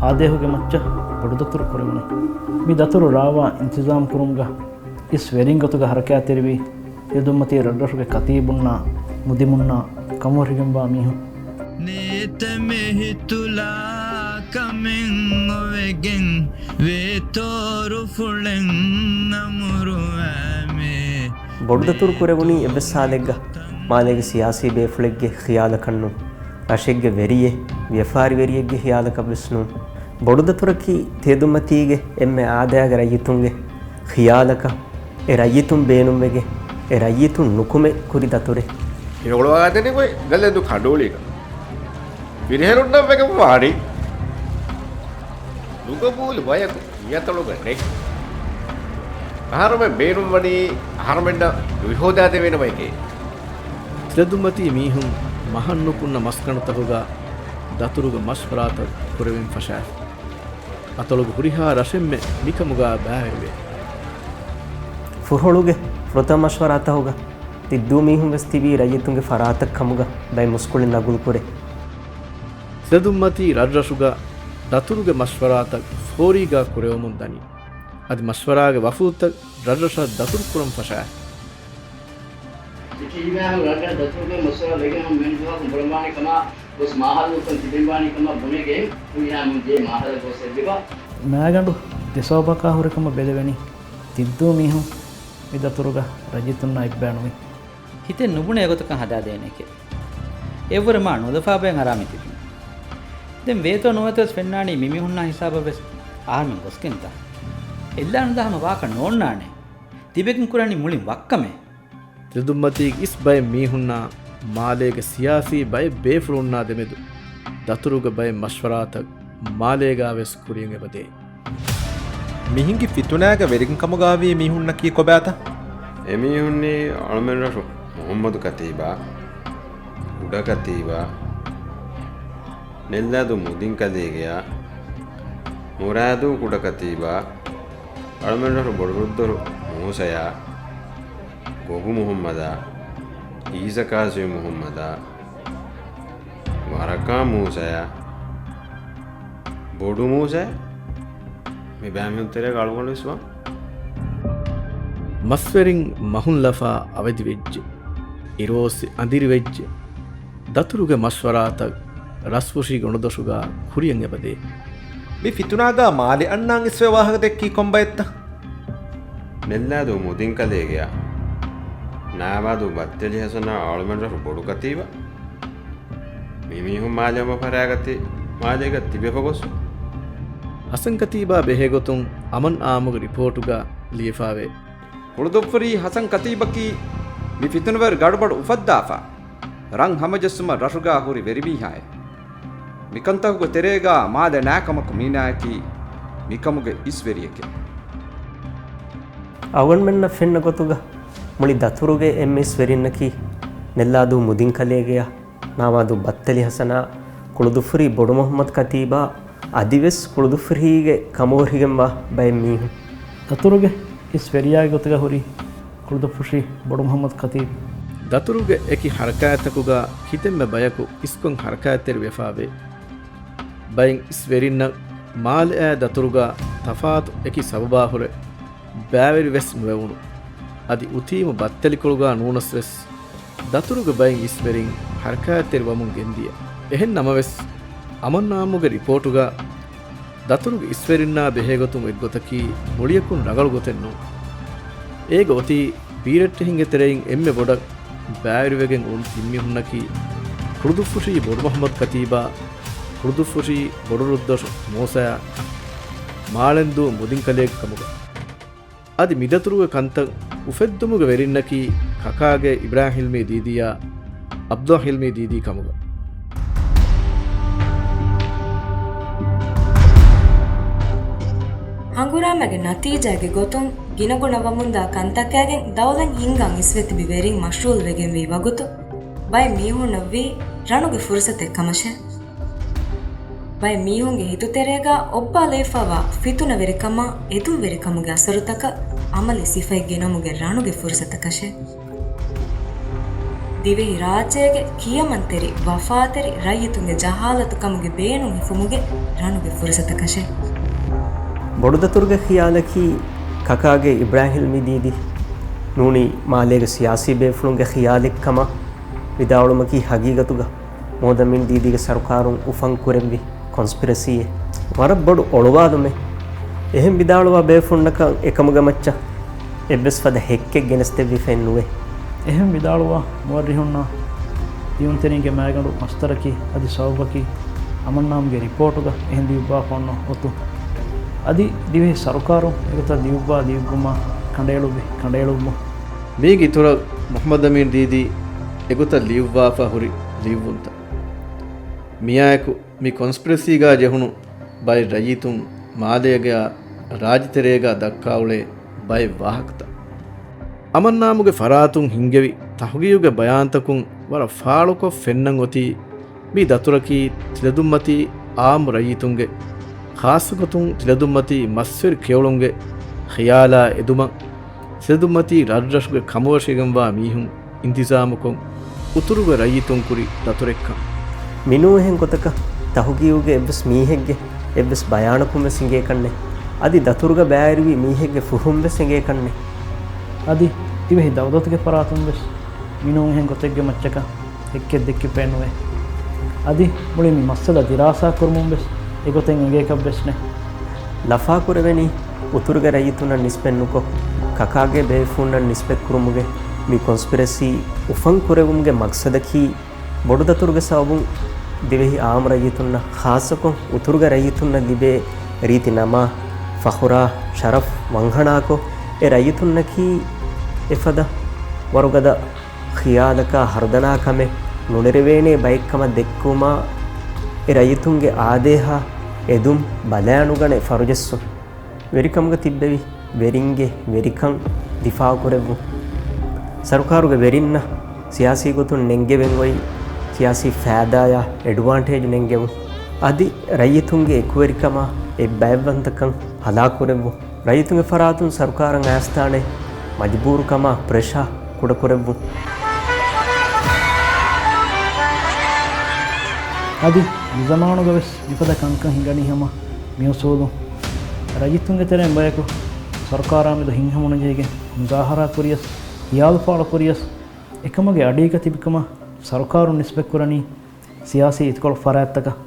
އާދޭހުގެ މައްޗަށް ބޮޑުދަތުރު ކުރެވުނީ. މި ދަތުރު ރާވާ އިންތިޒާމް ކުރުމުގަ އިސް ވެރިން ގޮތުގަ ހަރަކާތްތެރިވީ ތެދުމަތީ ރަށްރަށުގެ ކަތީބުންނާ މުދިމުންނާ ކަމުރިގެންވާ މީހުން. ނީތެ މެ ހިތުލާ ކަމެއް އޮވެގެން ވޭތޯ ރުފުޅެއް ނަމުރުވާމެ. ބޮޑުދަތުރު ކުރެވުނީ އެއްވެސް ހާލެއްގަ މާލޭގެ ސިޔާސީ ބޭފުޅެއްގެ ޚިޔާލަކަށް ނޫން. ރަށެއްގެ ވެރިއެއް، ވިޔަފާރި ވެރިއެއްގެ ޚިޔާލަކަށް ވެސް ނޫން. ބޮޑުދަތުރަކީ ތެދުމަތީގެ އެންމެ އާދައިގެ ރައްޔިތުންގެ ޚިޔާލަކަށް އެ ރައްޔިތުން ބޭނުންވެގެން، އެ ރައްޔިތުން ނުކުމެ ކުރި ދަތުރެއް. ހިނގުޅުވާދެނީ ގޮތް ގަލެންދޫ ކަނޑޫޅީގަ. ފިރިހެނުންނަށް ވެގެން ވާނީ. ނުގަބޫލު ބަޔަކު މިއަތޮޅުގަ ނެތް. އަހަރުމެން ބޭނުންވަނީ އަހަރުމެންނަށް ނުއިހޯދާދެވޭނެ ބަޔެކޭ. ސިރަދުންމަތީ މީހުން މަހަށް ނުކުންނަ މަސްގަނޑުތަކުގަ ދަތުރުގެ މަޝްވަރާތައް ކުރެވެން ފަށާފި. އަތޮޅުގެ ހުރިހާ ރަށެއްމެ މިކަމުގަ ބައިވެރިވޭ. ފުރޮޅުގެ ފުރަތަމަ މަޝްވަރާތަކުގަ ތިއްދޫ މީހުން ވެސް ތިބީ ރައްޔިތުންގެ ފަރާތަށް ކަމުގަ ބައެއް މުސްކުޅިން ނަގުލު ކުރޭ. ސިރަދުންމަތީ ރަށްރަށުގަ ދަތުރުގެ މަޝްވަރާތައް ފޯރީގަ ކުރެވެމުން ދަނީ. އަދި މަޝްވަރާގެ ވަފުދުތައް ރަށްރަށަށް ދަތުރު ކުރަން ފަށާ. އެކި ހިލާފު ރަށްރަށް ދަތުރުގެ މަޝްވަރާ ވެގެން ހަމަ މެން ދުވަހަކުން ބުނަންވާނެ ކަމަށް ގޮސް މާހަލު އުފަން ތިބެންވާނެ ކަމަށް ބުނެގެން ހުރިހާ މުން ދިޔަ މާހަލަށް ގޮސް އެއްވިބަ. މާގަނޑު ދެ ސަބަބަކާ ހުރި ކަމަށް ބެލެވެނީ ތިއްދޫ މީހުން މި ދަތުރުގަ ރައްޔިތުންނާ އެއްބައި ނުވި. ހިތެއް ނުބުނެ އެގޮތަކަށް ހަދާދޭނެކޭ. އެއްވުރެ މާ ނުލަފާ ބައެއް އަރާ މިތިބީ. ދެން ވޭތޯ ނުވޭތޯ ވެސް ފެންނާނީ މި މީހުންނާ ހިސާބަށް ވެސް އަހަރުމެން ގޮސްގެންތާ. އެއްލާނުދާ ހަމަ ވާކަށް ނޯންނާނެ. ތިބެގެން ކުރަނީ މުޅިން ވައްކަމެއް. ތިލަދުންމަތީގެ އިސް ބައެއް މީހުންނާ މާލޭގެ ސިޔާސީ ބައެއް ބޭފުޅުންނާ ދެމެދު ދަތުރުގެ ބައެއް މަޝްވަރާތައް މާލޭގާ ވެސް ކުރިޔަށް އެބަދޭ. މި ހިނގި ފިތުނާގެ ވެރިން ކަމުގާވީ މީހުންނަކީ ކޮބާތަ؟ އެމީހުންނީ އަޅުމެން ރަށު މުހައްމަދު ކަތީބާ، ކުޑަ ކަތީބާ، ނެއްލާދޫ މުދިންކަލޭގެޔާ، މުރާދޫ ކުޑަ ކަތީބާ، އަޅުމެން ރަށު ބޮޑުރުއްދޮށު މޫސަޔާ، ގޮގު މުހައްމަދާ، އީސަ ކާސިމް މުހައްމަދާ، ވަރަކާ މޫސަޔާ، ބޮޑު މޫސަޔާ، މި ބައިމީހުން ތެރޭގަ އަޅުގަނޑު ވެސް ވާން. މަސްވެރިން މަހުން ލަފާ އަވަދިވެއްޖެ. އިރުއޮއްސި އަނދިރިވެއްޖެ. ދަތުރުގެ މަޝްވަރާތައް ރަސްފުށީ ގޮނޑުދޮށުގަ ކުރިޔަށް އެބަދޭ. މި ފިތުނާގަ މާލެ އަންނާން އިސްވެ ވާހަކަ ދެއްކީ ކޮންބައެއްތަ؟ ނެއްލާދޫ މުދިންކަލޭގެޔާ، ނާވާދޫ ބައްތެލި ހަސަނާ އަޅުމެން ރަށު ބޮޑު ކަތީބާ. މި މީހުން މާލެ ހަމަ ފަރާގަތި މާލޭގަ ތިބެފަ ގޮސް. ހަސަން ކަތީބާ ބެހޭގޮތުން އަމަން އާއްމުގެ ރިޕޯޓުގަ ލިޔެފާވޭ. ކުޅުދުއްފުށީ ހަސަން ކަތީބަކީ މި ފިތުނަވެރި ގަޑުބަޑު އުފައްދާފަ، ރަން ހަމަޖެއްސުމަށް ރަށުގާ ހުރި ވެރިމީހާއެއް. މިކަންތަކުގެ ތެރޭގާ މާލެ ނާކަމަކު މީނާއަކީ މިކަމުގެ އިސްވެރިއެކެވެ. އަޅުގަނޑުމެންނަށް ފެންނަ ގޮތުގަ މުޅި ދަތުރުގެ އެންމެ އިސްވެރިންނަކީ ނެއްލާދޫ މުދިންކަލޭގެޔާ، ނާވާދޫ ބައްތެލި ހަސަނާ، ކުޅުދުއްފުށީ ބޮޑު މުހައްމަދު ކަތީބާ، އަދިވެސް ކުޅުދުއްފުށީގެ ކަމުވެރިގެންވާ ބައެއް މީހުން. ދަތުރުގެ އިސްވެރިޔާގެ ގޮތުގަ ހުރި ކުޅުދުއްފުށީ ބޮޑު މުހައްމަދު ކަތީބު. ދަތުރުގެ އެކި ހަރަކާތްތަކުގަ ކިތަންމެ ބަޔަކު އިސްކޮށް ހަރަކާތްތެރިވެފާވޭ. ބައެއް އިސްވެރިންނަށް މާލެއާ ދަތުރުގަ ތަފާތު އެކި ސަބަބާހުރެ ބައިވެރިވެސް ނުވެވުނު. އަދި އުތީމު ބައްތެލިކޮޅުގަ ނޫނަސްވެސް ދަތުރުގެ ބައެއް އިސްވެރިން ހަރަކާތްތެރިވަމުން ގެންދިޔަ. އެހެން ނަމަވެސް، އަމަން އާއްމުގެ ރިޕޯޓުގަ ދަތުރުގެ އިސްވެރިންނާ ބެހޭގޮތުން އެއްގޮތަކީ މުޅިއަކުން ރަނގަޅު ގޮތެއް ނޫން. އޭގަ އޮތީ ބީރައްޓެހިންގެ ތެރެއިން އެންމެ ބޮޑަށް ބައިވެރިވެގެން އުޅުނު ތިން މީހުންނަކީ ކުޅުދުއްފުށީ ބޮޑުމުހައްމަދު ކަތީބާ، ކުޅުދުއްފުށީ ބޮޑުރުއްދޮށު މޫސަޔާ، މާޅެންދޫ މުދިންކަލޭގެ ކަމުގަ. އަދި މިދަތުރުގެ ކަންތައް އުފެއްދުމުގެ ވެރިންނަކީ ކަކާގެ އިބްރާހިލްމީ ދީދީއާ، އަބްދުއްލާ ހިލްމީ ދީދީ ކަމުގަ. ހަނގުރާމަގެ ނަތީޖާގެ ގޮތުން ގިނަގުނަ ވަމުންދާ ކަންތަކާގެން ދައުލަތް ހިންގަން އިސްވެ ތިބި ވެރިން މަޝްޣޫލް ވެގެންވީ ވަގުތު، ބައެއް މީހުންނަށްވީ ރަނުގެ ފުރުސަތެއް ކަމަށޭ. ބައެއް މީހުންގެ ހިތުތެރޭގަ އޮއްބާލައިފައިވާ ފިތުނަވެރިކަމާ، އެދުންވެރިކަމުގެ އަސަރުތަކަށް އަމަލީ ސިފައެއް ގެނަމުގެ ރަނުގެ ފުރުސަތަކަށޭ. ދިވެހި ރާއްޖޭގެ ކިޔަމަންތެރި، ވަފާތެރި ރައްޔިތުންގެ ޖަހާލަތު ކަމުގެ ބޭނުން ހިފުމުގެ ރަނުގެ ފުރުސަތަކަށޭ. ބޮޑުދަތުރުގެ ޚިޔާލަކީ ކަކާގެ އިބްރާހިލްމީ ދީދީ ނޫނީ މާލޭގެ ސިޔާސީ ބޭފުޅުންގެ ޚިޔާލެއްކަމަށް ވިދާޅުމަކީ ހަގީގަތުގަ މުހައްމަދު އަމީން ދީދީގެ ސަރުކާރުން އުފަން ކުރެއްވި ކޮންސްޕިރަސީއެއް. ވަރަށް ބޮޑު އޮޅުވާލުމެއް. އެހެން ވިދާޅުވާ ބޭފުޅުންނަކަށް އެކަމުގެ މައްޗަށް އެއްވެސް ފަދަ ހެއްކެއް ގެނެސްދެއްވިފައެއް ނުވޭ. އެހެން ވިދާޅުވާ މުއައްރިހުންނާ ލިޔުންތެރިންގެ މައިގަނޑު މަސްތަރަކީ އަދި ސަބަބަކީ އަމަންނާމުގެ ރިޕޯޓުގަ އެހެން ލިޔުއްވާފަ އޮންނަ އޮތުން. އަދި ދިވެހި ސަރުކާރުން އެގޮތަށް ލިޔުއްވާ ލިޔުއްވުމާ ކަނޑައެޅުއްވި ކަނޑައެޅުއްވުން. މީގެ އިތުރަށް މުހައްމަދު އަމީން ދީދީ އެގޮތަށް ލިޔުއްވާފަ ހުރި ލިޔުއްވުންތައް. މިއާއެކު މި ކޮންސްޕިރަސީގާ ޖެހުނު ބައެއް ރައްޔިތުން މާލޭގެ ރާޖިތެރޭގާ ދައްކާ އުޅޭ ބައެއް ވާހަކަތައް. އަމަންނާމުގެ ފަރާތުން ހިންގެވި ތަހުގީގުގެ ބަޔާންތަކުން ވަރަށް ފާޅުކޮށް ފެންނަން އޮތީ މި ދަތުރަކީ ތިލަދުންމަތީ އާއްމު ރައްޔިތުންގެ، ޚާއްޞަގޮތުން ތިލަދުންމަތީ މަސްވެރި ކެޔޮޅުންގެ ޚިޔާލާ އެދުމަށް، ތިލަދުންމަތީ ރަށްރަށުގެ ކަމުވަށިގެންވާ މީހުން އިންތިޒާމުކޮށް، އުތުރުގެ ރައްޔިތުން ކުރި ދަތުރެއްކަން. މިނޫހެން ގޮތަކަށް ތަހުގީގުގެ އެއްވެސް މީހެއްގެ އެއްވެސް ބަޔާނަކުން ވެސް އިނގޭކަށްނެއް. އަދި ދަތުރުގަ ބައިވެރިވި މީހެއްގެ ފުހުން ވެސް އެނގޭކަށްނެއް. އަދި ދިވެހި ދައުލަތުގެ ފަރާތުން ވެސް މިނޫހެން ގޮތެއްގެ މައްޗަކަށް އެއްކެއް ދެއްކިފައެއް ނުވޭ. އަދި މުޅި މި މައްސަލަ ދިރާސާ ކުރުމުން ވެސް އެގޮތެއް އެނގޭކަށް ވެސް ނެތް. ލަފާކުރެވެނީ އުތުރުގެ ރައްޔިތުންނަށް ނިސްބަތް ނުކޮށް، ކަކާގެ ބޭފުޅުންނަށް ނިސްބަތް ކުރުމުގެ މި ކޮންސްޕިރެސީ އުފަން ކުރެވުމުގެ މަގްސަދަކީ، ބޮޑުދަތުރުގެ ސަބަބުން ދިވެހި އާއްމު ރައްޔިތުންނަށް، ޚާއްޞަކޮށް އުތުރުގެ ރައްޔިތުންނަށް ލިބޭ ރީތި ނަމާ، ފަޚުރާ، ޝަރަފް، ވަންހަނާކޮށް، އެ ރައްޔިތުންނަކީ އެފަދަ ވަރުގަދަ ޚިޔާލަކާ ހަރުދަނާ ކަމެއް ނުނެރެވޭނޭ ބައެއްކަމަށް ދެއްކުމާ، އެ ރައްޔިތުންގެ އާދޭހާ އެދުން ބަލާނުގަނެ ފަރުޖެއްސުން. ވެރިކަމުގަ ތިއްބެވި ވެރިންގެ ވެރިކަން ދިފާއުކުރެއްވުން. ސަރުކާރުގެ ވެރިންނަށް ސިޔާސީ ގޮތުން ނެންގެވެން އޮތް ސިޔާސީ ފައިދާޔާ އެޑްވާންޓޭޖް ނެންގެވުން. އަދި ރައްޔިތުންގެ އެކުވެރިކަމާ އެއްބައެއްވަންތަކަން ހަލާކުރެއްވުން. ރައްޔިތުންގެ ފަރާތުން ސަރުކާރަށް އައިސްދާނެ މަޖުބޫރުކަމާ ޕްރެޝާ ކުޑަކުރެއްވުން. އަދި މިޒަމާނުގަ ވެސް މިފަދަ ކަންކަން ހިނގަނީ ހަމަ މިއުސޫލުން. ރައްޔިތުންގެ ތެރެއިން ބަޔަކު ސަރުކާރާ މެދު ހިތްހަމަނުޖެހިގެން މުޒާހަރާ ކުރިޔަސް، ހިޔާލުފާޅު ކުރިޔަސް، އެކަމުގެ އަޑީގަ ތިބިކަމަށް ސަރުކާރުން ނިސްބަތްކުރަނީ ސިޔާސީ އިތުކޮޅު ފަރާތްތަކަށް.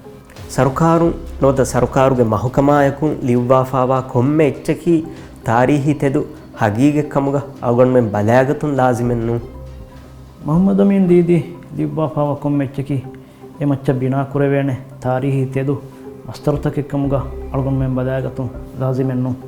ސަރުކާރުން ނުވަތަ ސަރުކާރުގެ މަހުކަމާޔަކުން ލިޔުއްވާފާވާ ކޮންމެ އެއްޗަކީ ތާރީހީ ތެދު ހަގީގަތްކަމުގަ އަޅުގަނޑުމެން ބަލާގަތުން ލާޒިމެއް ނޫން. މުޙައްމަދު އަމީން ދީދީ ލިޔުއްވާފާވާ ކޮންމެ އެއްޗަކީ އެ މައްޗަށް ބިނާކުރެވޭނެ ތާރީހީ ތެދު މަސްދަރުތަކެއްކަމުގަ އަޅުގަނޑުމެން ބަލާގަތުން ލާޒިމެއް ނޫން.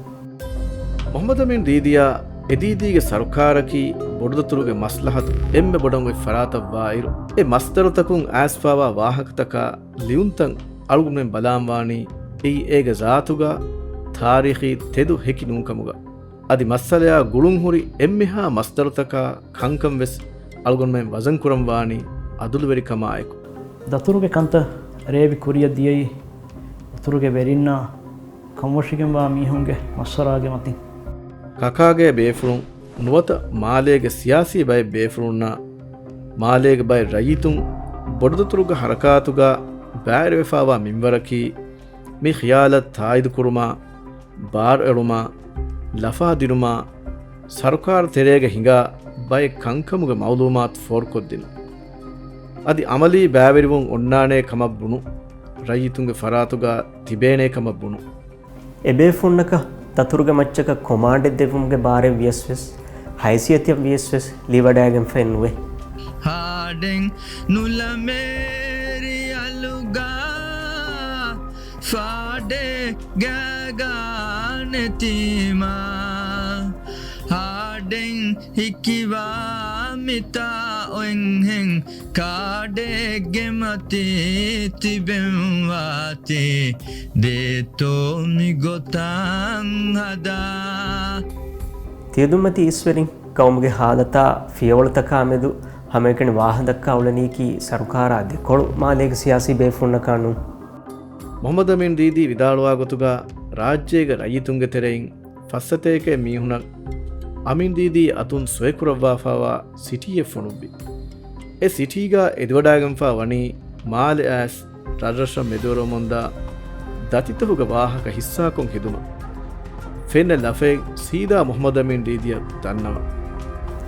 މުޙައްމަދު އަމީން ދީދީއާ އެދީދީގެ ސަރުކާރަކީ ބޮޑުދަތުރުގެ މަސްލަހަތު އެންމެ ބޮޑަށް އޮތް ފަރާތަށް ވާއިރު، އެ މަސްދަރުތަކުން އައިސްފާވާ ވާހަކަތަކާ ލިޔުންތައް އަޅުގަނޑުމެން ބަލާންވާނީ އެއީ އޭގެ ޒާތުގަ ތާރީޚީ ތެދު ހެކި ނޫންކަމުގަ. އަދި މައްސަލަޔާ ގުޅުންހުރި އެންމެހާ މަސްދަރުތަކާ ކަންކަން ވެސް އަޅުގަނޑުމެން ވަޒަންކުރަންވާނީ އަދުލުވެރިކަމާއެކު. ދަތުރުގެ ކަންތައް ރޭވި ކުރިއަށް ދިޔައީ އުތުރުގެ ވެރިންނާ ކަމުވަށިގެންވާ މީހުންގެ މަޝްވަރާގެ މަތިން. ކަކާގެ ބޭފުޅުން ނުވަތަ މާލޭގެ ސިޔާސީ ބައެއް ބޭފުޅުންނާ މާލޭގެ ބައެއް ރައްޔިތުން ބޮޑުދަތުރުގެ ހަރަކާތުގަ ބައިވެރިވެފާވާ މިންވަރަކީ މި ޚިޔާލަށް ތާއީދުކުރުމާ، ބާރުއެޅުމާ، ލަފާ ދިނުމާ، ސަރުކާރު ތެރޭގަ ހިނގާ ބައެއް ކަންކަމުގެ މައުލޫމާތު ފޯރުކޮށްދިނުން. އަދި އަމަލީ ބައިވެރިވުން އޮންނާނޭ ކަމަށް ބުނުން، ރައްޔިތުންގެ ފަރާތުގަ ތިބޭނޭ ކަމަށް ބުނުން. އެބޭފުޅުންނަކަށް ދަތުރުގެ މައްޗަކަށް ކޮމާންޑެއް ދެއްވުމުގެ ބާރެއް ވިޔަސް ވެސް، ހައިސިއްޔަތެއް ވިޔަސް ވެސް ލިވަޑައިގެންފައެއް ނުވޭ. ހާޑެއް ނުލަމޭ ރިޔަލުގަ ފާޑެއް ގާގާ ނެތީމާ. ހާޑެއް ހިކިވާ މިތާ އޮތްހެން ކާޑެއްގެ މަތީ ތިބެން ވާތީ. ދޭތޯ މި ގޮތަށް ހަދާ. ތިޔަދުންމަތި އިސްވެރިން ގައުމުގެ ހާލަތާ ފިޔަވަޅުތަކާ މެދު ހަމައެކަނި ވާހަ ދައްކާ އުޅެނީކީ ސަރުކާރާ ދެކޮޅު މާލޭގެ ސިޔާސީ ބޭފުޅުންނަކާ ނޫން. މުޙައްމަދު އަމީން ދީދީ ވިދާޅުވާ ގޮތުގަ ރާއްޖޭގެ ރައްޔިތުންގެ ތެރެއިން ފައްސަތޭކައެއް މީހުނަށް އަމީން ދީދީ އަތުން ސޮއިކުރައްވާފާވާ ސިޓީއެއް ފޮނުއްވި. އެ ސިޓީގަ އެދިވަޑައިގެންފާ ވަނީ މާލެ އައިސް ރަށްރަށަށް މެދުވެރިވަމުންދާ ދަތިތަކުގެ ވާހަކަ ހިއްސާކޮށް ހެދުމަށް. ފެންނަ ލަފައެއް ސީދާ މުޙައްމަދު އަމީން ދީދީއަށް ދަންނަވަން.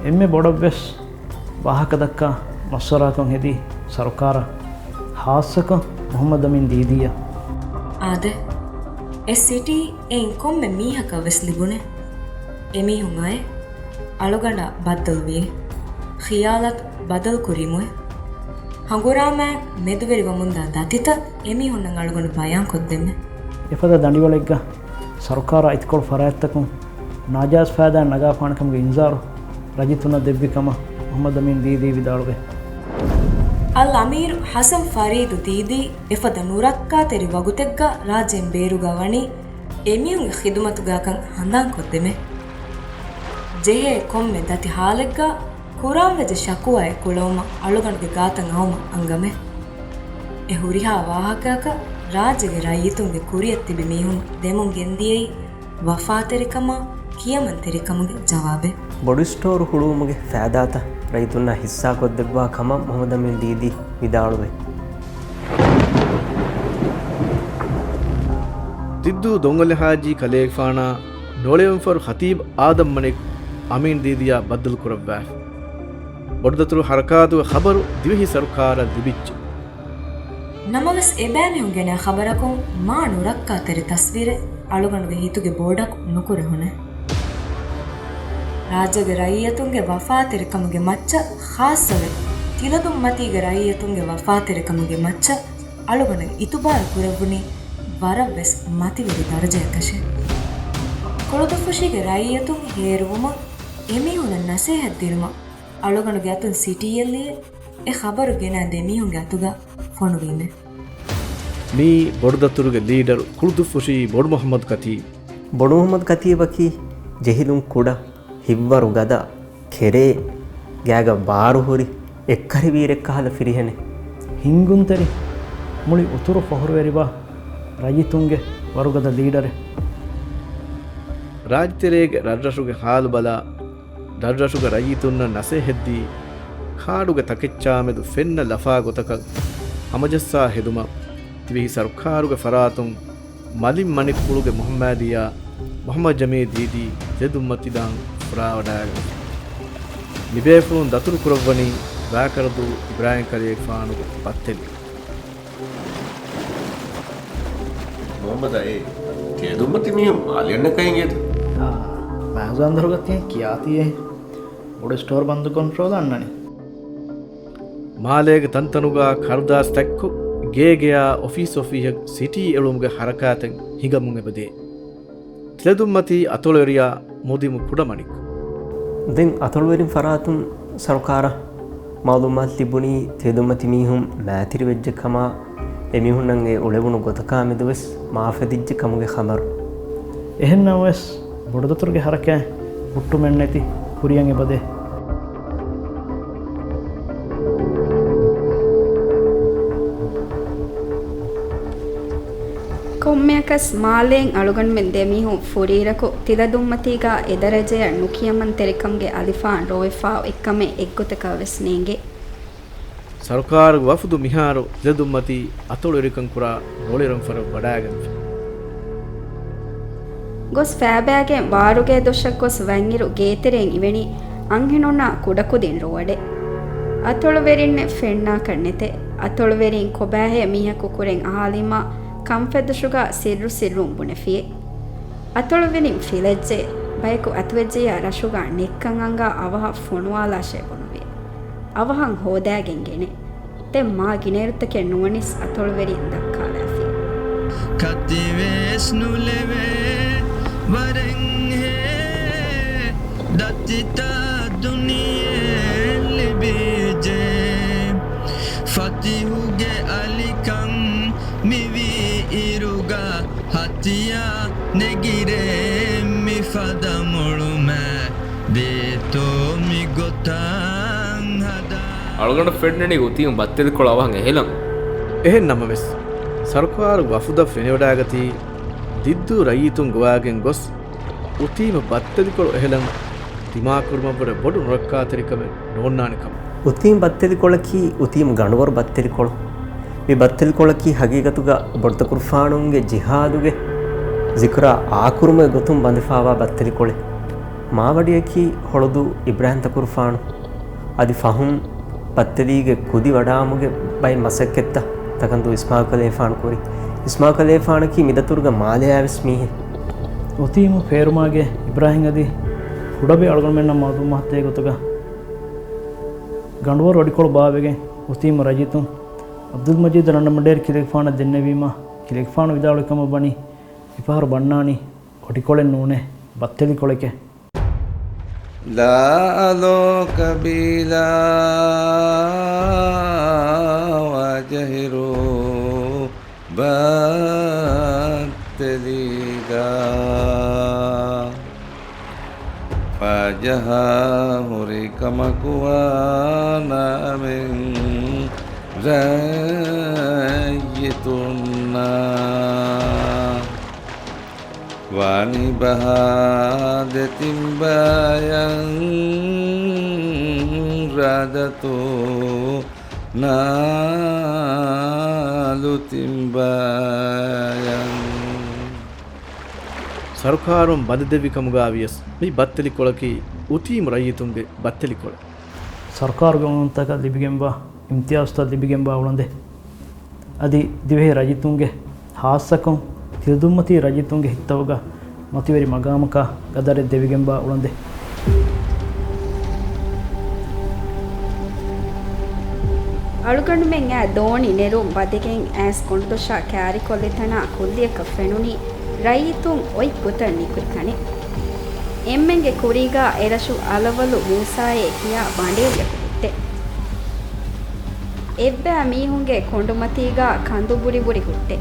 އެންމެ ބޮޑަށްވެސް ވާހަކަދައްކާ މަޝްވަރާކޮށް ހެދީ ސަރުކާރަށް، ހާއްސަކޮށް މުޙައްމަދު އަމީން ދީދީއަށް. އާދެ، އެ ސިޓީ އެއިން ކޮންމެ މީހަކަށް ވެސް ލިބުނޭ. އެމީހުން އައޭ، އަޅުގަނޑަށް ބައްދަލުވިއޭ، ޚިޔާލަތް ބަދަލު ކުރީމުއޭ. ހަނގުރާމައިން މެދުވެރިވަމުންދާ ދަތިތައް އެމީހުންނަށް އަޅުގަނޑު ބަޔާންކޮށްދެންމެ. އެފަދަ ދަނޑިވަޅެއްގަ ސަރުކާރާ އިތުކޮޅު ފަރާތްތަކުން ނާޖާއިޒް ފައިދާއެއް ނަގާފާނެކަމުގެ އިންޒާރު ރައްޔިތުންނަށް ދެއްވި ކަމަށް މުޙައްމަދު އަމީން ދީދީ ވިދާޅުވޭ. އަލްއަމީރު ޙަސަން ފަރީދު ދީދީ އެފަދަ ނުރައްކާތެރި ވަގުތެއްގަ ރާއްޖޭން ބޭރުގަ ވަނީ އެމީހުންގެ ޚިދުމަތުގަކަން ހަނދާންކޮށްދެމެ. ޖެހޭ ކޮންމެ ދަތި ހާލެއްގަ ކުރާންވެއްޖެ ޝަކުވާއެއް ކުޅައުމަށް އަޅުގަނޑުގެ ގާތަށް އައުމަށް އަންގަމެ. އެ ހުރިހާ ވާހަކައަކަށް ރާއްޖޭގެ ރައްޔިތުންގެ ކުރިއަށް ތިބި މީހުން ދެމުން ގެންދިޔައީ ވަފާތެރިކަމާ ކިޔަމަންތެރިކަމުގެ ޖަވާބެއް. ބޮޑު ސްޓޯރު ހުޅުވުމުގެ ފައިދާތައް ރައްޔިތުންނާ ހިއްސާކޮށްދެއްވާ ކަމަށް މުހައްމަދު އަމީން ދީދީ ވިދާޅުވޭ. ދިއްދޫ ދޮންއޮލި ހާޖީ ކަލޭގެފާނާ ނޮޅެޔުންފަރު ޚަތީބު އާދަމް މަނިކު އަމީން ދީދީއާ ބައްދަލު ކުރައްވާފަ. ބޮޑުދަތުރު ހަރަކާތުގެ ޚަބަރު ދިވެހި ސަރުކާރަށް ލިބިއްޖެ. ނަމަވެސް، އެބައިމީހުން ގެނައި ޚަބަރަކުން މާ ނުރައްކާތެރި ތަސްވީރެއް އަޅުގަނޑުގެ ހިތުގެ ބޯޑަކު ނުކުރެހުނެ. ރާއްޖޭގެ ރައްޔިތުންގެ ވަފާތެރިކަމުގެ މައްޗަށް، ޚާއްޞަވެ، ތިލަދުންމަތީގެ ރައްޔިތުންގެ ވަފާތެރިކަމުގެ މައްޗަށް އަޅުގަނޑު އިތުބާރު ކުރެއްވުނީ ވަރަށްވެސް މަތިވެރި ދަރަޖަޔަކަށެ. ކުޅުދުއްފުށީގެ ރައްޔިތުން ހޭރުވުމަށް އެމީހުނަށް ނަސޭހަތް ދިނުމަށް އަޅުގަނޑުގެ އަތުން ސިޓީއެއް ލިޔެ، އެ ޚަބަރު ގެނައި ދެމީހުންގެ އަތުގަ ފޮނުވީމެ. މީ ބޮޑުދަތުރުގެ ލީޑަރު ކުޅުދުއްފުށީ ބޮޑު މުހައްމަދު ކަތީ. ބޮޑު މުހައްމަދު ކަތީބަކީ ޖެހިލުން ކުޑަ، ހިތްވަރު ގަދަ، ކެރޭ، ގާގަ ބާރުހުރި، އެއްކަށި ވީރެއްކަހަލަ ފިރިހެނެއް. ހިންގުންތެރި، މުޅި އުތުރު ފޮހުރުވެރިވާ ރައްޔިތުންގެ ވަރުގަދަ ލީޑަރެއް. ރާއްޖެތެރޭގެ ރަށްރަށުގެ ހާލު ބަލާ، ރަށްރަށުގެ ރައްޔިތުންނަށް ނަސޭހަތްދީ، ކާޑުގެ ތަކެއްޗާމެދު ފެންނަ ލަފާ ގޮތަކަށް ހަމަޖައްސާ ހެދުމަށް ދިވެހި ސަރުކާރުގެ ފަރާތުން މަލިން މަނިކުފުޅުގެ މުހައްމާދިއްޔާ މުހައްމަދު ޖަމީލް ދީދީ ތިލަދުންމަތި ދާން ފުރާވަޑައިގަންނަވާ. މިބޭފުޅުން ދަތުރު ކުރައްވަނީ ވާކަރަދޫ އިބްރާހިމް ކަލޭގެފާނުގެ ބައްތެލި. މުހައްމަދާ އޭ ތިލަދުންމަތި މީހުން މާލެ އަންނަކަން އެނގޭތަ؟ އާ، މާޒާންދަރުގަ ތިހެން ކިޔާތީއޭ. ބޮޑު ސްޓޯރު ބަންދުކޮށް ރޯދަ އަންނަނީ. މާލޭގެ ތަންތަނުގަ ކަރުދާސް ތަތްކޮށް، ގޭގެޔާ އޮފީސް އޮފީހަށް ސިޓީ އެޅުމުގެ ހަރަކާތެއް ހިނގަމުން އެބަދޭ. ތިލަދުންމަތީ އަތޮޅުވެރިޔާ މުދިމު ކުޑަމަނިކު. ދެން އަތޮޅުވެރިން ފަރާތުން ސަރުކާރަށް މައުލޫމާތު ލިބުނީ ތިލަދުންމަތި މީހުން މާތިރިވެއްޖެ ކަމާ، އެމީހުންނަށް އެ އުޅެވުނު ގޮތަކާ މެދުވެސް މާފަދިއްޖެ ކަމުގެ ޚަބަރު. އެހެންނަމަވެސް، ބޮޑުދަތުރުގެ ހަރަކާތް ހުއްޓުމެއްނެތި ކުރިއަށް އެބަދޭ. ކޮންމެއަކަސް މާލޭން އަޅުގަނޑުމެން ދެމީހުން ފުރިއިރަކު ތިލަދުންމަތީގަ އެދަރަޖަޔަށް ނުކިޔަމަންތެރިކަމުގެ އަލިފާން ރޯވެފާ އޮތްކަމެއް އެއްގޮތަކަށް ވެސް ނޭނގޭ. ސަރުކާރުގެ ވަފުދު މިހާރު ތިލަދުންމަތީ އަތޮޅުވެރިކަން ކުރާ ރޯޅިރަންފަރަށް ވަޑައިގަންފި. ގޮސް ފައިބައިގެން ވާރުގައި ދޮށަށް ގޮސް ވަންއިރު ގޭތެރެއިން އިވެނީ އަންހެނުންނާ ކުޑަކުދިން ރޯއަޑެއް. އަތޮޅުވެރިންނެއް ފެންނާކަށް ނެތޭ. އަތޮޅުވެރިން ކޮބާހޭ މީހަކު ކުރެން އަހާލީމާ ކަންފަތްދޮށުގަ ސިއްރު ސިއްރުން ބުނެފިއޭ. އަތޮޅުވެރިން ފިލައްޖެ، ބަޔަކު އަތުވެއްޖެޔާ ރަށުގަ ނެތްކަން އަންގާ އަވަހަށް ފޮނުވާލާށޭ ބުނުވި. އަވަހަށް ހޯދާގެން ގެނޭ. ދެން މާ ގިނައިރުތަކެއް ނުވަނިސް އަތޮޅުވެރިން ދައްކާލާފި. ކަތިވެސް ނުލެވޭ ވަރެއްހޭ ދަތިތައް ދުނިޔެ ލިބިއްޖެ. ފަތިހުގެ އަލިކަން މިވީ އިރުގަ ހަތިޔާ ނެގިރޭ މިފަދަ މޮޅުމަ ދޭތޯ މިގޮތަށް ހަދާ. އަޅުގަނޑަށް ފެންނަނީ އުތީމު ބައްތެލިކޮޅު އަވަހަށް އެހިލަން. އެހެން ނަމަވެސް، ސަރުކާރު ވަފުދަށް ފެނިވަޑައިގަތީ ދިއްދޫ ރައްޔިތުން ގޮވާގެން ގޮސް، އުތީމު ބައްތެލިކޮޅު އެހިލަން ދިމާކުރުމަށްވުރެ ބޮޑު ނުރައްކާތެރިކަމެއް ނޯންނާނެ ކަމަށް. އުތީމް ބައްތެލިކޮޅަކީ އުތީމް ގަނޑުވަރު ބައްތެލިކޮޅު. މި ބައްތެލިކޮޅަކީ ހަގީގަތުގަ ބޮޑުތަކުރުފާނުންގެ ޖިހާދުގެ ޒިކުރާ އާކުރުމުގެ ގޮތުން ބަނދެފާވާ ބައްތެލިކޮޅެއް. މާވަޑިއަކީ ހޮޅުދޫ އިބްރާހިމް ތަކުރުފާނު. އަދި ފަހުން ބައްތެލީގެ ކުދި ވަޑާމުގެ ބައެއް މަސައްކަތްތައް ތަކަންދޫ އިސްމާއިލް ކަލޭފާނު ކުރި. އިސްމާއިލް ކަލޭފާނަކީ މިދަތުރުގެ މާލެއާވެސް މީހެއް. އުތީމު ފޭރުމާގެ އިބްރާހިމް އަދި ކުޑަބި އަޅުގަނޑުމެންނަށް މައުލޫމާތު ދޭ ގޮތުގަ ގަނޑުވަރު އޮޑިކޮޅު ބާވެގެން އުތީމު ރައްޔިތުން އަބްދުލް މަޖީދު ރަނޑަމަޑޭރު ކިލެގެފާނަށް ދެންނެވީމަ، ކިލެގެފާނު ވިދާޅުވި ކަމަށް ވަނީ މިފަހަރު ބަންނާނީ އޮޑިކޮޅެއް ނޫނޭ، ބައްތެލިކޮޅެކޭ. ލާ އަލޯކަ ބީލާ ވާޖަހިރު ބައްތެލީގާ. ފާޖަހާ ހުރި ކަމަކު ވާނަމެން ރައްޔިތުންނާ ވާނީ ބަހާ ދެތިންބާޔަން ރާދަތު ނާލު ތިންބާޔަން. ސަރުކާރުން ބަދަދެއްވި ކަމުގަ ވިޔަސް މި ބައްތެލިކޮޅަކީ އުތީމު ރައްޔިތުންގެ ބައްތެލިކޮޅެއް. ސަރުކާރުގެ އުނގަންތަކަށް ލިބިގެންވާ އިމްތިޔާޒުތައް ލިބިގެންވާ އުޅަނދެއް އަދި ދިވެހި ރައްޔިތުންގެ ހާއްސަކޮށް، ތިލަދުންމަތީ ރައްޔިތުންގެ ހިތްތަވުގަ މަތިވެރި މަގާމަކާ ގަދަރެއް ދެވިގެންވާ އުޅަނދެއް. އަޅުގަނޑުމެން އާ ދޯނި ނެރުން ވަދެގެން އައިސް ކޮނޑުދޮށާ ކާރިކޮށްލި ތަނާ ކުއްލިއަކަށް ފެނުނީ ރައްޔިތުން އޮތް ގޮތަށް ނިކުތް ތަނެއް. އެންމެންގެ ކުރީގާ އެރަށު އަލަވަލު މޫސާއޭ ކިޔާ ބަނޑޭރިއަކު ހުއްޓޭ. އެއްބައި މީހުންގެ ކޮނޑުމަތީގާ ކަނދު ބުރި ބުރި ހުއްޓޭ.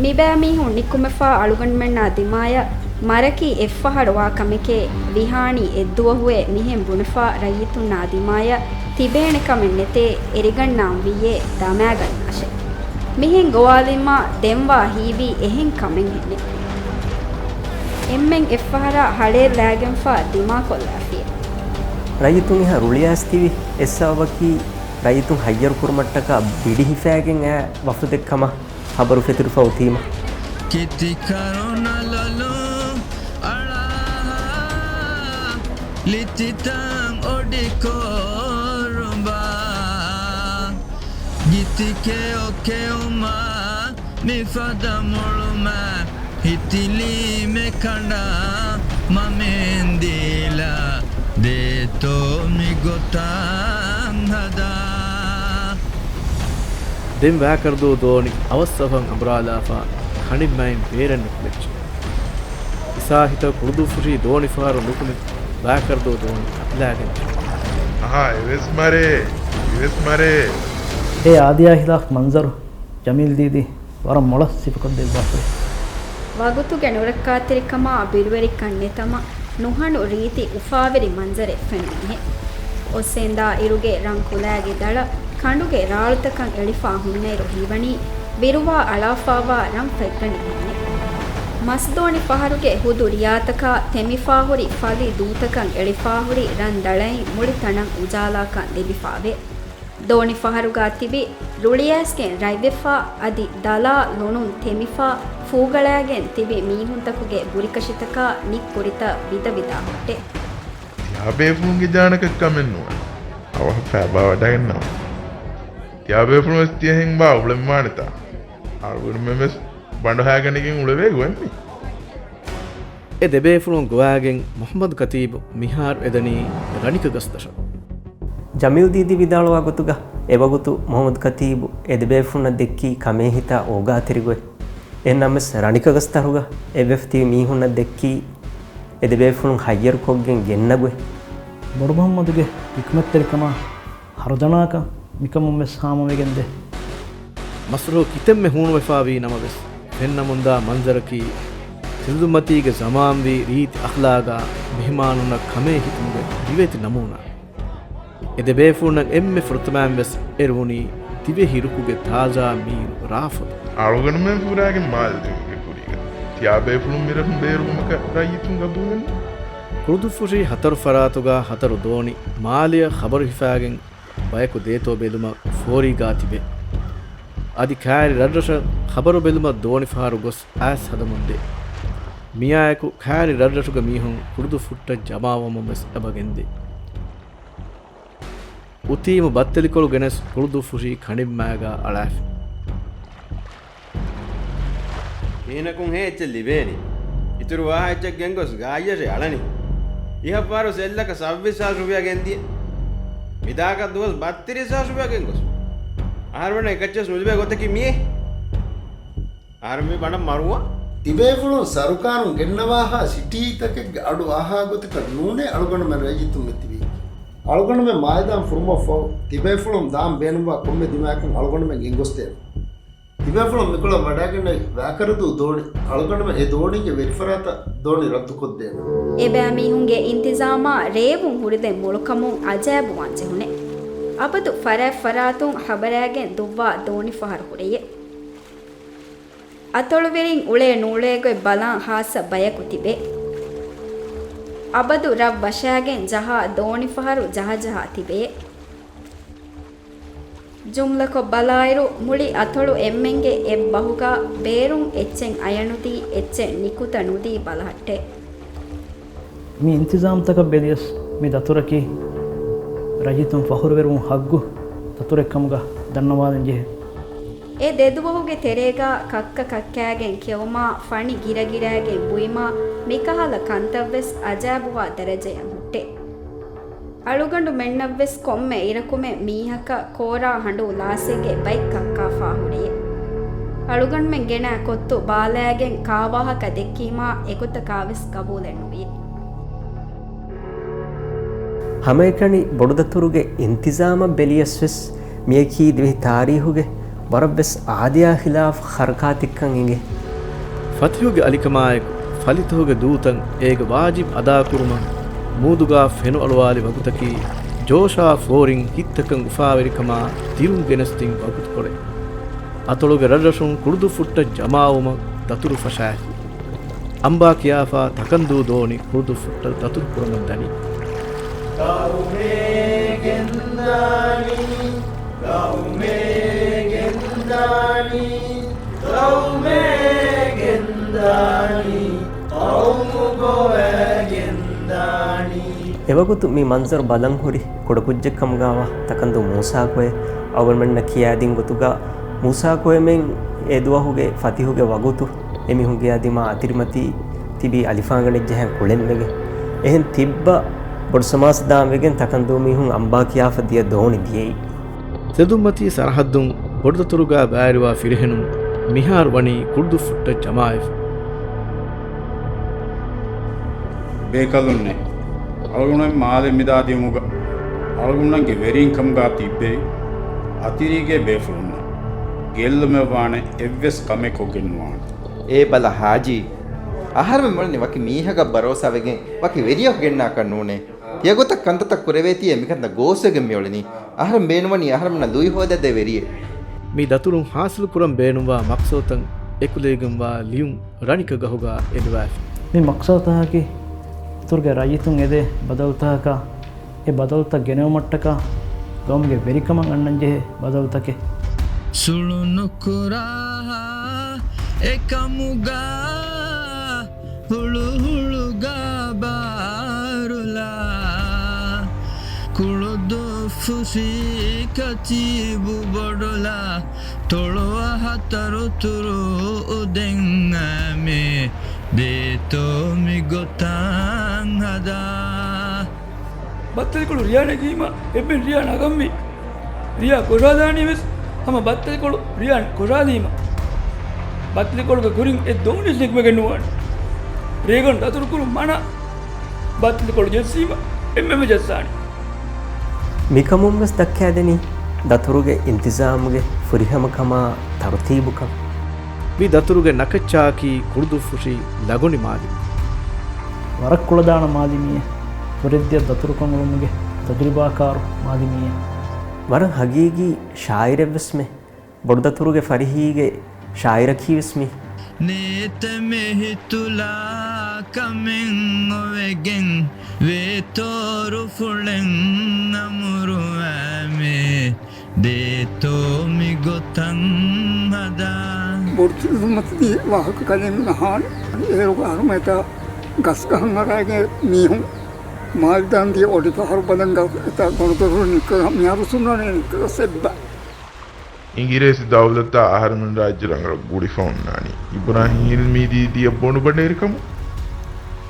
މިބައިމީހުން ނިކުމެފާ އަޅުގަނޑުމެންނާ ދިމާޔަށް މަރަކީ އެއްފަހަރު ވާ ކަމެކޭ، ވިހާނީ އެއްދުވަހުއޭ މިހެން ބުނެފާ ރައްޔިތުންނާ ދިމާޔަށް ތިބޭނެ ކަމެއް ނެތޭ، އެރިގަންނާން ވިއްޔޭ ދަމާގަންނާށޭ. މިހެން ގޮވާލީމާ ދެންވާ ހީވީ އެހެން ކަމެއްހެނެއް. އެންމެން އެއްފަހަރާ ހަޅޭއް ލާގެންފާ ދިމާކޮށްލާފިޔޭ. ރައްޔިތުން އެހާ ރުޅިއައިސް ތިބި އެއް ސަބަބަކީ، ރައްޔިތުން ހައްޔަރު ކުރުމަށްޓަކާ ބިޑި ހިފާގެން އާ ވަފުދެއް ކަމަށް ޚަބަރު ފެތުރިފަ އޮތީމަ. ކިތި ކަރުނަ ލޮލުން އަޅާ، ލިތިތަން އޮޑި ކޮރުބާ، ގިތި ކެއޮ ކެއުމާ، މިފަދަ މޮޅުމާ، ހިތިލީމެ ކަނޑާ، މަމެން ދީލާ، ދޭތޯ މި ގޮތަށް ހަދާ. ދެން ވާކަރުދޫ ދޯނި އަވަސްއަވަހަށް އަނބުރާލާފާ، ކަނޑިންމައިން ބޭރެއް ނުކުމެއްޗެ. އިސާހިތަށް ކުޅުދުއްފުށީ ދޯނިފަހަރު ނުކުމެ، ވާކަރުދޫ ދޯނި އަތުލާގެން. އަހާ، އެވެސް މަރޭ، އެވެސް މަރޭ. އެ އާދިޔާ ހިލާފް މަންޒަރު ޖަމީލް ދީދީ ވަރަށް މޮޅަށް ސިފަކޮށްދެއްވާފައި. ވަގުތުގެ ނުރައްކާތެރިކަމާ ބިރުވެރިކަން ނެތަމަ، ނުހަނު ރީތި އުފާވެރި މަންޒަރެއް ފެނުނީހެ. އޮއްސެންދާ އިރުގެ ރަން ކުލައިގެ ދަޅަށް ކަނޑުގެ ރާޅުތަކަށް އެޅިފާ ހުންނައިރު ހީވަނީ ބިރުވާ އަޅާފާވާ ރަން ފަތްގަނޑި ހެންނެއް. މަސްދޯނި ފަހަރުގެ ހުދު ރިޔާތަކާ ތެމިފާހުރި ފަލި ދޫތަކަށް އެޅިފާހުރި ރަން ދަޅައިން މުޅި ތަނަށް އުޖާލާކަން ލިބިފާވޭ. ދޯނިފަހަރުގާ ތިބި ރުޅިއައިސްގެން ރަތްވެފާ، އަދި ދަލާ ލޮނުން ތެމިފާ، ފޫގަޅާގެން ތިބި މީހުންތަކުގެ ބުރިކަށިތަކާ ނިއްކުރިތައް ވިދަވިދާ ހުއްޓޭ. ތިޔާބޭފުޅުންގެ ޖާނަކަށް ކަމެއް ނުވާނެ. އަވަހަށް ފައިބާވަޑައިގަންނަވާ. ތިޔާބޭފުޅުން ވެސް ތިޔަހެން ބާ އުޅެންވާނެތާ. އަޅުގަނޑުމެން ވެސް ބަނޑުހައިގަނެގެން އުޅެވޭ ގޮތްމި. އެ ދެބޭފުޅުން ގޮވާގެން މުޙައްމަދު ކަތީބު މިހާރު އެދަނީ ރަނިކަ ގަސްދަށަށް. ޖަމީލް ދީދީ ވިދާޅުވާ ގޮތުގަ، އެވަގުތު މުޙައްމަދު ކަތީބު އެ ދެބޭފުޅުންނަށް ދެއްކީ ކަމޭހިތާ އޯގާތެރިގޮތް. އެހެންނަމަވެސް، ރަނިކަ ގަސްދަށުގަ އެއްވެފަ ތިބި މީހުންނަށް ދެއްކީ އެ ދެބޭފުޅުން ހައްޔަރުކޮށްގެން ގެންނަ ގޮތް. ބޮޑުމުޙައްމަދުގެ ޙިކްމަތްތެރިކަމާ ހަރުދަނާކަން މިކަމުން ވެސް ހާމަވެގެންދޭ. މަސްރޫ ކިތަންމެ ހޫނުވެފާވީ ނަމަވެސް، ފެންނަމުންދާ މަންޒަރަކީ، ތިލަދުންމަތީގެ ޒަމާންވީ ރީތި އަޚްލާގާ މެހެމާނުންނަށް ކަމޭ ހިތުމުގެ ރިވޭތި ނަމޫނާ. އެ ދެބޭފުޅުންނަށް އެންމެ ފުރަތަމައިން ވެސް އެރުވުނީ ދިވެހި ރުކުގެ ތާޒާ މީރު ރާފުދު. އަޅުގަނޑުމެން ފުރާގެން މާލެ ދިވެހިގެ ކުރީގަ ތިޔާބޭފުޅުން މިރަށުން ބޭރުވުމަކަށް ރައްޔިތުން ގަބޫލެއް ނުވޭ. ކުޅުދުއްފުށީ ހަތަރު ފަރާތުގާ ހަތަރު ދޯނި މާލެއަށް ޚަބަރު ހިފާގެން ބަޔަކު ދޭތޯ ބެލުމަށް ފޯރީގާ ތިބޭ. އަދި ކައިރި ރަށްރަށަށް ޚަބަރު ބެލުމަށް ދޯނިފަހަރު ގޮސް އައިސް ހަދަމުންދޭ. މިއާއެކު ކައިރި ރަށްރަށުގެ މީހުން ކުޅުދުއްފުށްޓަށް ޖަމާވަމުން ވެސް އެބަ ގެންދޭ. އުތީމު ބައްތެލިކޮޅު ގެނެސް ކުޅުދުއްފުށީ ކަނޑިންމާގާ އަޅާފި. މީހުނަކުންހޭ އެއްޗެއް ލިބޭނީ. އިތުރު ވާހަ އެއްޗެއް ގެންގޮސް ގާތްޔަށޭ އަޅަނީ. އިހަށް ފަހަރު ސެއްލަކަށް ސައްބީސް ހާސް ރުފިޔާ ގެންދިޔަ. މިދާކަށް ދުވަސް ބައްތިރީސް ހާސް ރުފިޔާ ގެންގޮސް. އަހަރުމެންނަށް އެކައްޗެއް ނުލިބޭ ގޮތަކީ މިއޭ. އަހަރެން މި ބަނޑަށް މަރުވާ. ތިބޭފުޅުން ސަރުކާރުން ގެންނަވާހާ ސިޓީތަކެއްގެ އަޑު އަހާ ގޮތަކަށް ނޫނޭ އަޅުގަނޑުމެން ރައްޔިތުން މެތިވީ. އަޅުގަނޑުމެން މާލެ ދާން ފުރުމަށްފަހު، ތިބޭފުޅުން ދާން ބޭނުންވާ ކޮންމެ ދިމާއަކުން އަޅުގަނޑުމެން ގެންގޮސްދޭނަން. ތިބޭފުޅުން މިކޮޅަށް ވަޑައިގެންނެވި ވައިކަރަދޫ ދޯނި އަޅުގަނޑުމެން އެ ދޯނީގެ ވެރިފަރާތަށް ދޯނި ރައްދުކޮށްދޭނަން. އެބައިމީހުންގެ އިންތިޒާމާ ރޭވުން ހުރިދެން މޮޅުކަމުން އަޖައިބުވާން ޖެހުނެ. އަބަދު ފަރާތްފަރާތުން ހަބަރާގެން ދުއްވާ ދޯނިފަހަރު ހުރެޔޭ. އަތޮޅުވެރިން އުޅޭ ނޫޅޭގޮތް ބަލާން ހާއްސަ ބަޔަކު ތިބޭ. އަބަދު ރަށް ވަށާގެން ޖަހާ ދޯނިފަހަރު ޖަހަޖަހާ ތިބޭ. ޖުމްލަކޮށް ބަލާއިރު، މުޅި އަތޮޅު އެންމެންގެ އެއްބަހުގަ ބޭރުން އެއްޗެއް އަޔަނުދީ، އެއްޗެއް ނިކުތަ ނުދީ ބަލަހައްޓޭ. މި އިންތިޒާމްތަކަށް ބެލިޔަސް، މި ދަތުރަކީ ރައްޔިތުން ފަޚުރުވެރިވުން ހައްގު ދަތުރެއް ކަމުގަ ދަންނަވާލަން ޖެހޭ. އެ ދެދުވަހުގެ ތެރޭގަ ކައްކަ ކައްކާގެން ކެއުމާ، ފަނި ގިރަގިރާގެން ބުއިމާ، މިކަހަލަ ކަންތައްވެސް އަޖައިބުވާ ދަރަޖަޔަށް ހުއްޓޭ. އަޅުގަނޑުމެންނަށްވެސް ކޮންމެ އިރަކުމެ މީހަކަށް ކޯރާ ހަނޑޫ ލާސެއްގެ ބައެއް ކައްކާފާ ހުރެޔޭ. އަޅުގަނޑުމެން ގެނައި ކޮއްތު ބާލާގެން ކާވާހަކަ ދެއްކީމާ އެގޮތަކާވެސް ގަބޫލެއްނުވި. ހަމައެކަނި ބޮޑުދަތުރުގެ އިންތިޒާމަށް ބެލިޔަސްވެސް، މިއަކީ ދިވެހި ތާރީހުގެ ވަރަށްވެސް އާދަޔާ ޚިލާފު ހަރަކާތެއްކަން އެނގޭ. ފަތިހުގެ އަލިކަމާއެކު، ފަލިތަހުގެ ދޫތައް އޭގެ ވާޖިބް އަދާކުރުމަށް މޫދުގާ ފެނުއަޅުވާލި ވަގުތަކީ، ޖޯޝާ ފޯރިން ހިތްތަކަށް އުފާވެރިކަމާ ދިރުން ގެނެސްދިން ވަގުތުކޮޅެއް. އަތޮޅުގެ ރަށްރަށުން ކުޅުދުއްފުއްޓަށް ޖަމާވުމަށް ދަތުރު ފަށާފި. އަނބާ ކިޔާފާ ތަކަންދޫ ދޯނި ކުޅުދުއްފުއްޓަށް ދަތުރު ކުރަމުން ދަނީ. ގައުމޭ ގެންދާނީ، ގައުމޭ ގެންދާނީ، ގައުމޭ ގެންދާނީ، ޤައުމު ގޮވައިގެންދާނީ. އެވަގުތު މި މަންޒަރު ބަލަން ހުރި ކުޑަކުއްޖެއްކަމުގާވާ ތަކަންދޫ މޫސާކޮއެ އަޅުގަނޑުމެންނަށް ކިޔާދިން ގޮތުގާ މޫސާކޮއެމެން އެދުވަހުގެ ފަތިހުގެ ވަގުތު އެމީހުން ގެޔާ ދިމާ އަތިރިމަތީ ތިބީ އަލިފާންގަނޑެއްޖަހާ ކުޅެންވެގެން. އެހެން ތިއްބަ ބޮޑުސަމާސް ދާންވެގެން ތަކަންދޫ މީހުން އަނބާ ކިޔާފަ ދިޔަ ދޯނި ދިޔައީ. ތެދުމަތީ ސަރަހައްދުން ބޮޑުދަތުރުގާ ބައިވެރިވާ ފިރިހެނުން މިހާރު ވަނީ ކުޅުދުއްފުއްޓަށް ޖަމާވެފަ. ބޭކަލުންނޭ، އަޅުގަނޑުމެން މާލެ މިދާދިއުމުގަ އަޅުގަނޑުމެންގެ ވެރީން ކަމުގާ ތިއްބެވި އަތިރީގެ ބޭފުޅުންނަށް ގެއްލުމެއްވާނެ އެއްވެސް ކަމެއް ކޮށްގެން ނުވާނެ. އޭ ބަލަ ހާޖީ، އަހަރުމެން މޮޅަނީ ވަކި މީހަކަށް ބަރޯސާވެގެން ވަކި ވެރިޔަކު ގެންނާކަށް ނޫނޭ. ތިޔަގޮތަށް ކަންތައްތައް ކުރެވޭތީއޭ މިކަންތައް ގޯސްވެގެން މިއުޅެނީ. އަހަރެން ބޭނުންވަނީ އަހަރެމެންނަށް ލުއި ހޯދައިދޭ ވެރިއެއް. މި ދަތުރުން ހާސިލުކުރަން ބޭނުންވާ މަޤްޞަދުތައް އެކުލެވިގެންވާ ލިޔުން ރަނިކަ ގަހުގާ އެދުވާފި. މި މަޤްޞަދުތަކަކީ އަތޮޅުގެ ރައްޔިތުން އެދޭ ބަދަލުތަކަކާ، އެ ބަދަލުތައް ގެނެވުމަށްޓަކާ ގައުމުގެ ވެރިކަމަށް އަންނަންޖެހޭ ބަދަލުތަކެއް. ސުޅުނުކުރާ އެކަމުގާ ހުޅުހުޅުގާ ބާރުލާ، ކުޅުދުއްފުށީ ކަތީބު ބޮޑުލާ، ތޮޅުވަ ހަތަރު ތުރު އުދެން އައިމޭ، ދޭތޯ މި ގޮތަށް ހަދާ. ބައްތަލިކޮޅު ރިޔާ ނެގީމަ އެއްބެން ރިޔާ ނަގަންވީ. ރިޔާ ކޮށާލާނީ ވެސް ހަމަ ބައްތަލިކޮޅު ރިޔާ ކޮށާލީމަ. ބައްތަލިކޮޅުގެ ކުރިން އެއް ދޯނިވެސް ނެގިމެގެން ނުވާނެ. ރޭގަނޑު ދަތުރުކުރުން މަނާ. ބައްތަލިކޮޅު ޖެއްސީމަ އެންމެން ޖެއްސާނެ. މިކަމުން ވެސް ދައްކައިދެނީ ދަތުރުގެ އިންތިޒާމުގެ ފުރިހަމަކަމާ ތަރުތީބުކަން. މި ދަތުރުގެ ނަކައްޗާއަކީ ކުޅުދުއްފުށި ލަގޮނި މާލެ. ވަރަށް ކުޅަދާނަ މާލެ މީހެއް. ފުރެއްދިޔަ ދަތުރުކަން އުޅުމުގެ ތަޖުރިބާކާރު މާލެ މީހެއް. ވަރަށް ހަގީގީ ޝާއިރެއްވެސްމެ. ބޮޑުދަތުރުގެ ފަރިހީގެ ޝާއިރަކީވެސް މީ. ނޭތެމެ ހިތުލާ ކަމެއް އޮވެގެން ވޭތޯރުފުޅެއް އަމުރުވައިމޭ. ދޭތޯ މި ގޮތަށް ހަދާ. ބޮޑުތިލުމަތި ވާހަކަ ކަލޭމެން އަހާނެ. އޭރުގަ އަހަރުމެން އެތާ ގަސްގަހަށް އަރާގެ މީހުން މާލެ ދާން ދިޔަ އޮޑިފަހަރު ބަލަން ގަސް އެތާ ގޮނޑުދޮރު ނިކަ މިހާރު ސުންނަނީ ނިކަ ސެއްބަ. އިނގިރޭސި ދައުލަތާ އަހަރެމެން ރާއްޖެ ރަނގަޅަށް ގުޅިފަ އޮންނާނީ. އިބްރާހިމް ހިލްމީ ދީދީއަށް ބޮނޑުބަނޑޭރިކަމުން،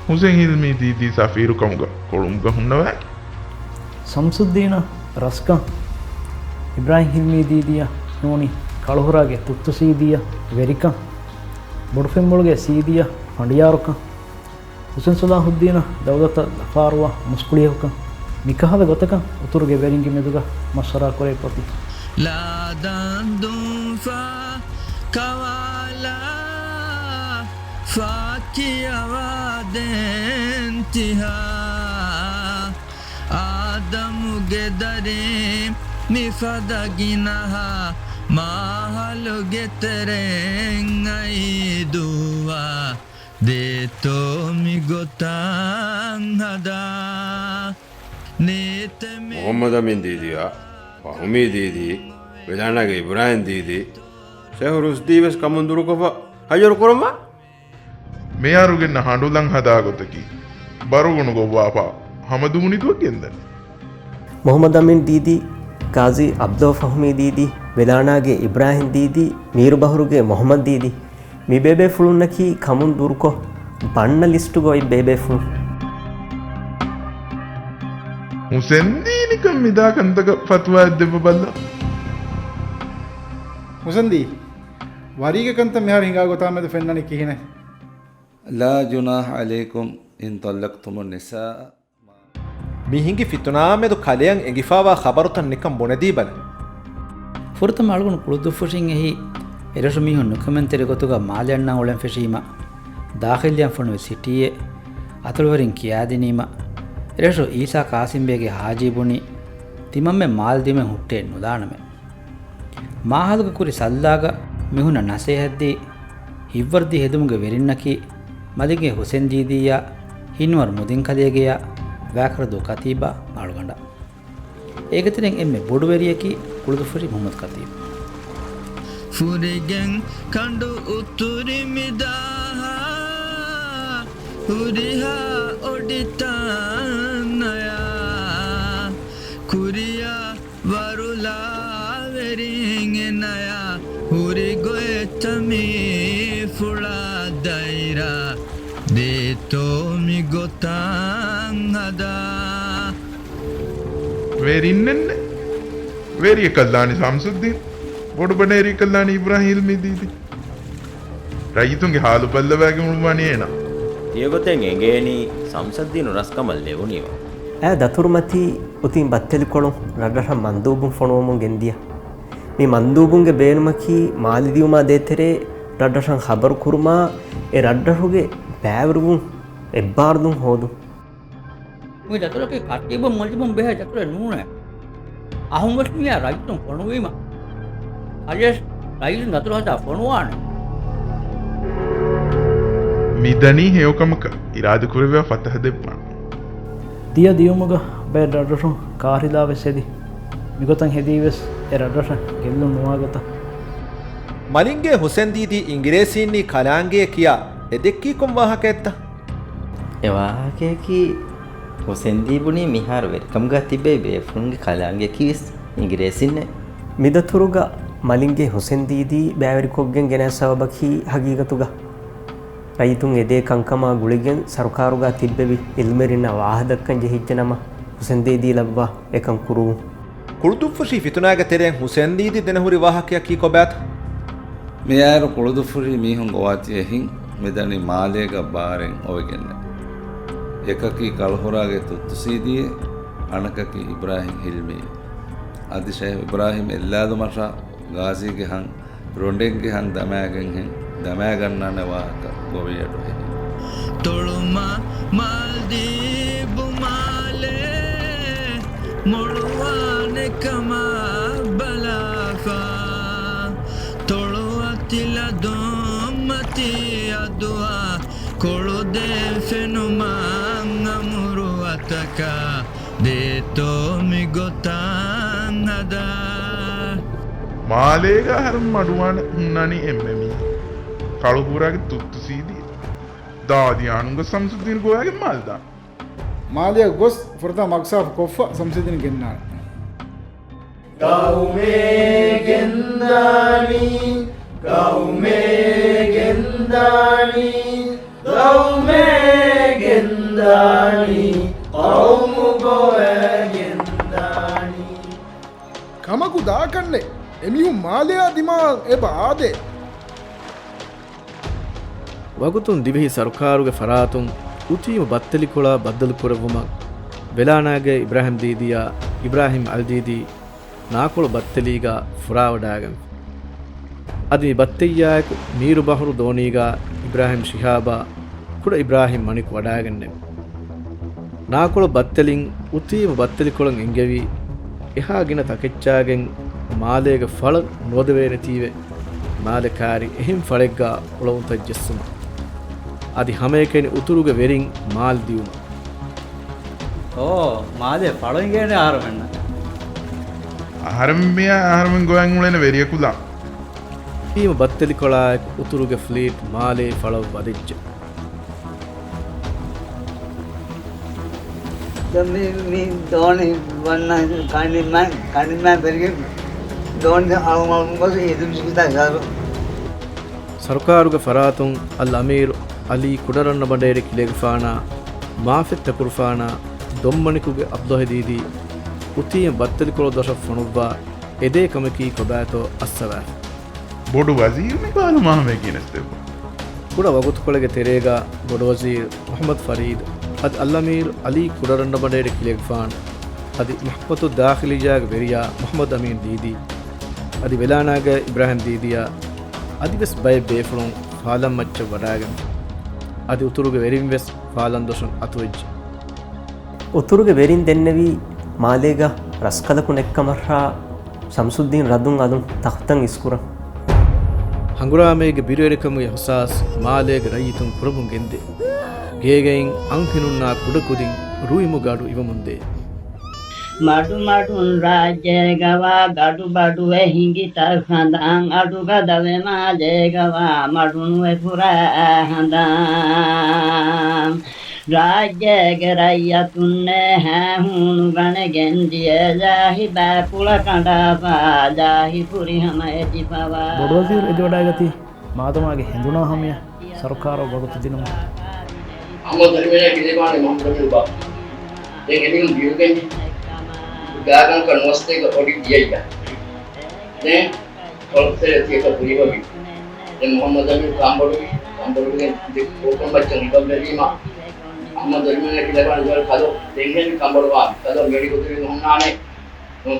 ހުސެން ހިލްމީ ދީދީ ސަފީރުކަމުގަ ކޮޅުނބުގަ ހުންނަވައިގެން. ޝަމްސުއްދީނަށް ރަސްކަން، އިބްރާހިމް ހިލްމީ ދީދީއަށް ނޫނީ ކަޅުހުރާގެ ތުއްތު ސީދީއަށް ވެރިކަން، ބޮޑުފެންމޮޅުގެ ސީދީއަށް ފަނޑިޔާރުކަން، ހުސެން ސަލާހުއްދީނަށް ދައުލަތަށް ލަފާރުވާ މުސްކުޅިޔަކުކަން، މިކަހަލަ ގޮތަކަށް އުތުރުގެ ވެރިންގެ މެދުގަ މަޝްވަރާ ކުރޭ ޕޮތި. ލާދަން ދުންފަ ކަވާލާ ފާކިޔަވާދޭން ތިހާ، އާދަމުގެ ދަރިން މިފަދަ ގިނަހާ، މާހަލުގެ ތެރެއިން އައި ދުއްވާ، ދޭތޯ މި ގޮތަށް ހަދާ. ނީތެ މި މުހައްމަދު އަމީން ދީދީއާ، ފަހުމީ ދީދީ، ވެލާނާގެ އިބްރާހިމް ދީދީ، ޝޭހު ރުޝްދީ ވެސް ކަމުން ދުރުކޮށްފަ ހައްޔަރު ކުރަމާ. މިހާރު ގެންނަ ހަނޑުލަން ހަދާ ގޮތަކީ، ބަރުގަނޑު ގޮއްވާފަ ހަމަ ދުވުނި ދުވަށް ގެންދަނީ. މުހައްމަދު އަމީން ދީދީ، ގާޒީ އަބްދުލް ފަހުމީ ދީދީ، ވެލާނާގެ އިބްރާހިމް ދީދީ، މީރުބަހުރުގެ މުހައްމަދު ދީދީ، މި ބޭބޭފުޅުންނަކީ ކަމުން ދުރުކޮށް، ބަންނަ ލިސްޓުގަ އޮތް ބޭބޭފުޅުން. ހުސެންދީ ނިކަން މިދާ ކަންތަކަށް ފަތުވާއެއް ދެއްވަބައްލަ. ހުސެންދީ، ވަރީގެ ކަންތައް މިހާރު ހިނގާ ގޮތާމެދު ފެންނަނީ ކިހިނެއް؟ لا جناح عليكم إن طلقتم النساء. މި ހިނގި ފިތުނާމެދު ކަލެއަށް އެނގިފާވާ ޚަބަރުތައް ނިކަން ބުނެދީބަލަ. ފުރަތަމަ އަޅުގަނޑު ކުޅުދުއްފުށިން އެހީ، އެރަށު މީހުން ނުކަމެންތެރި ގޮތުގަ މާލެ އަންނަން އުޅެން ފެށީމަ، ދާޚިލްޔާން ފޮނުވި ސިޓީއެއް، އަތޮޅުވެރިން ކިޔާދިނީމަ، އެރަށު އީސާ ޤާސިމްބޭގެ ޙާޖީ ބުނީ، ތިމަންމެން މާލެ ދިމެއް ހުއްޓޭ ނުލާނަމޭ. މާހަލުގެ ކުރި ސައްލާގަ މީހުންނަށް ނަސޭހަތްދީ، ހިތްވަރުދީ ހެދުމުގެ ވެރިންނަކީ، މަލިންގެ ހުސެން ދީދީއާ، ހިންވަރު މުދިން ކަލޭގެޔާ، ވާކަރަދޫ ކަތީބާ މަ އަޅުގަނޑާ. އޭގެތެރެއިން އެންމެ ބޮޑުވެރިޔަކީ ކުޅުދުއްފުށި މުހައްމަދު ކަތީބު. ފުރިގެން ކަނޑު އުތުރި މިދާހާ، ހުރިހާ އޮޑިތަން ނަޔާ، ކުރިޔަށް ވަރުލާވެރިން އެ ނަޔާ، ހުރި ގޮތްތައް މީ ފުޅާ ދައިރާ، ދޭތޯ މި ގޮތަށް ހަދާ. ވެރިންނެއްނެއް. ވެރިޔަކަށްލާނީ ޝަމްސުއްދީން. ބޮޑުބަނޑޭރިޔަކަށްލާނީ އިބްރާހިމް އިލްމީ ދީދީ. ރައްޔިތުންގެ ހާލު ބައްލަވާގެން އުޅުއްވާނީ އޭނާ. ތިޔަގޮތެއް އެނގޭނީ ޝަމްސައްދީނު ރަސްކަމަށް ލެވުނީމަ. އައި ދަތުރުމަތީ އޮތީ ބައްތެލިކޮޅުން ރަށްރަށަށް މަންދޫބުން ފޮނުވަމުން ގެންދިޔަ. މި މަންދޫބުންގެ ބޭނުމަކީ މާލެ ދިޔުމާ ދޭތެރޭ ރަށްރަށަށް ޚަބަރު ކުރުމާ، އެ ރަށްރަށުގެ ބައިވެރިވުން އެއްބާރުލުން ހޯދުން. މި ދަތުރަކީ ކަތީބުން މުލްޒަމުން ބެހޭ ދަތުރެއް ނޫނޭ. އަހުން ވެސް މިއާ ރައްޔިތުން ފޮނުވީމަ، އަދިވެސް ރައްޔިތުން ދަތުރު ހަދާ ފޮނުވާނެ. މިދަނީ ހެޔޮކަމަކަށް އިރާދަކުރެއްވިޔާ ފަތަހަ ދެއްވާނެ. ދިޔަ ދިޔުމުގަ ބައެއް ރަށްރަށުން ކާރިލާ ވެސް ހެދި. މިގޮތަށް ހެދީ ވެސް އެ ރަށްރަށަށް ގެއްލުން ނުވާ ގޮތަށް. މަލިންގޭ ހުސެން ދީދީ އިނގިރޭސީންނީ ކަލާނގެއޭ ކިޔާ އެ ދެއްކީ ކޮން ވާހަކައެއްތަ؟ އެ ވާހަކަޔަކީ، ހުސެންދީ ބުނީ މިހާރު ވެރިކަމުގަ ތިއްބެވި ބޭފުޅުންގެ ކަލާނގެއަކީ ވެސް އިނގިރޭސިންނޭ. މިދަތުރުގަ މަލިންގޭ ހުސެން ދީދީ ބައިވެރިކޮށްގެން ގެނައި ސަބަބަކީ ހަގީގަތުގަ ރައްޔިތުން އެދޭ ކަންކަމާ ގުޅިގެން ސަރުކާރުގަ ތިއްބެވި އިލްމުވެރިންނަށް ވާހަ ދައްކަން ޖެހިއްޖެ ނަމަ، ހުސެން ދީދީ ލައްވާ އެކަން ކުރުވުން. ކުޅުދުއްފުށި ފިތުނާގެ ތެރެއިން ހުސެން ދީދީ ދެނެހުރި ވާހަކަޔަކީ ކޮބާތަ؟ މިއާއިރު ކުޅުދުއްފުށި މީހުން ގޮވާތީ އެހިން މިދަނީ މާލޭގަ ބާރެއް އޮވެގެންނެވެ. އެކަކީ ކަޅުހުރާގެ ތުއްތު ސީދީއެއް، އަނެކަކީ އިބްރާހިމް ހިލްމީއެއް. އަދި ޝޭހް އިބްރާހިމް އެއްލާލުމަށާ ޣާޒީގެ ހަން ރޮނޑެއްގެ ހަން ދަމާގެންހެން ދަމާގަންނާނެ ވާހަކަ ގޮވިއަޑު އެހި. ތޮޅުމަ މާލްދީބު މާލޭ މޮޅުވާނެ ކަމަށް ބަލާފަ، ތޮޅުއަތި ލަދުން މަތީ އަދުއާ، ކޮޅުދޭ ފެނުމަށް އަމުރު އަތަކާ، ދޭތޯ މި ގޮތަށް ހަދާ. މާލޭގަ އަހަރެން މަޑުވާނެ ހުންނާނީ އެންމެ މީހެއް. ކަޅުހުރާގެ ތުއްތު ސީދީ. ދާދި އާނުގަ ޝަމްސުއްދީން ގޮވާގެން މާލެ ދާނެ. މާލެއަށް ގޮސް ފުރަތަމަ މަގު ސާފު ކޮށްފަ ޝަމްސުއްދީން ގެންނާނެ. ގައުމޭ ގެންދާނީ، ގައުމޭ ގެންދާނީ، ގައުމޭ ގެންދާނީ، ޤައުމު ގޮވައި ގެންދާނީ. ކަމަކު ދާކަށްނެތް، އެމީހުން މާލެއާ ދިމާއަށް އެބަ އާދޭ. ވަގުތުން ދިވެހި ސަރުކާރުގެ ފަރާތުން އުތީމު ބައްތެލިކޮޅާ ބައްދަލުކުރެއްވުމަށް ވެލާނާގެ އިބްރާހިމް ދީދީއާ އިބްރާހިމް އަލްދީދީ ނާކޮޅު ބައްތެލީގާ ފުރާވަޑައިގެން. އަދި މި ބައްތެއްޔާއެކު މީރު ބަހުރު ދޯނީގާ އިބްރާހިމް ޝިހާބާ ކުޑަ އިބްރާހިމް މަނިކު ވަޑާގެންނެވި. ނާކޮޅު ބައްތެލިން އުތީމަ ބައްތެލިކޮޅަށް އެންގެވީ، އެހާ ގިނަ ތަކެއްޗާގެން މާލޭގެ ފަޅަށް ނުވަދެވޭނެތީވެ، މާލެ ކާރި އެހެން ފަޅެއްގާ އުޅަމުންތައް ޖެއްސުމަށް. އަދި ހަމައެކަނި އުތުރުގެ ވެރިން މާލެ ދިއުމަށް. އޯ، މާލޭ ފަޅު އިނގޭނެ އަހަރުމެންނަށް. އަހަރެމެން މިޔާ އަހަރެމެން ގޮވަން އުޅެނެ ވެރިޔަކުލާ. އީމަ ބައްތެލިކޮޅާއެކު އުތުރުގެ ފްލީޓް މާލޭ ފަޅަށް ވަދެއްޖެ. ދެން މި، މި ދޯނި ވަންނަ ކަނިމަ، ކަނިމަ ބެރިގެން ދޯނި އަޅުމަޅު ގޮސް އިދު މިސްކިތާ ސާރު. ސަރުކާރުގެ ފަރާތުން އަލްއަމީރު އަލީ ކުޑަރަންނަބަނޑޭރި ކިލެގެފާނާ، މާފެއްތަކުރުފާނާ، ދޮންމަނިކުގެ އަބްދުލްވަހީދީ، އުތީމަ ބައްތެލިކޮޅު ދޮށަށް ފޮނުއްވާ އެދޭ ކަމަކީ ކޮބާތޯ އައްސަވާފަ. ބޮޑު ވަޒީރު މި ބާލުމާ ހަމަޔަށް ގެނެސްދެއްވާ. ކުޑަ ވަގުތުކޮޅެއްގެ ތެރޭގާ ބޮޑުވަޒީރު މުޙައްމަދު ފަރީދު އަދި އަލްއަމީރު އަލީ ކުޑަރަންނަބަނޑޭރި ކިލެގެފާނު އަދި މަޙްކަމަތު ދާޚިލިއްޔާގެ ވެރިޔާ މުޙައްމަދު އަމީން ދީދީ އަދި ވެލާނާގައި އިބްރާހިމް ދީދީއާ އަދިވެސް ބައެއް ބޭފުޅުން ފާލަން މައްޗަށް ވަޑާގެން އަދި އުތުރުގެ ވެރިން ވެސް ފާލަން ދޮށަށް އަތުވެއްޖެ. އުތުރުގެ ވެރިން ދެންނެވީ މާލޭގަ ރަސްކަލަކު ނެއްކަމަށްރާ ޝަމްސުއްދީން ރަދުން އަލުން ތަޚްތަން އިސްކުރަން. ހަނގުރާމައިގެ ބިރުވެރިކަމުގެ އިޙްސާސް މާލޭގެ ރައްޔިތުން ކުރަމުން ގެންދޭ. ގޭގެއިން އަންހެނުންނާ ކުޑަކުދިން ރުއިމުގެ އަޑު އިވަމުންދޭ. މަޑުމަޑުން ރާއްޖޭގަވާ ގަޑުބަޑުވެ ހިނގިތައް ހަނދާން އަޑުގަދަވެ މާލޭގަވާ މަޑުނުވެ ފުރާ ހަނދާން. ރާއްޖޭގެ ރައްޔަތުންނޭ ހައިހޫނު ގަނެގެން ދިޔަ ލާހި ބާކުޅަ ކަނޑާފާ ލާހި ފުރިހަމަ އެދިފަވާ. ބޮޑުވަޒީރު އެދިވަޑައިގަތީ މާދަމާގެ ހެނދުނާ ހަމަޔަށް ސަރުކާރަށް ވަގުތު ދިނުމަށް. އަހްމަދު ދަރިމޭނާ ކިލެގެފާނު މުޙައްމަދު އަމީރު ބާ. ދެން އެމީހުން ދިޔުގެން ގާގަންކަން ނުވަސްތޭކަ އޮޑި ދިޔައްޔާ. ދެން ކޮޅުތެރެ ތިޔަކަށް ދުރިވަވި. ދެން މުޙައްމަދު އަމީރު ކާންބޮޑުވި، ކާންބޮޑުވިގެން ދެ ކޯކަން ބައްޗަށް ހިބަންވެރީމަ، އަހްމަދު ދަރިމޭނާ ކިލެގެފާނު ކަލޯ ދެންހެން ކާންބޮޑުވާ، ކަލޯ މިއޮޑި ގޮތުގެ ހުންނާނެ،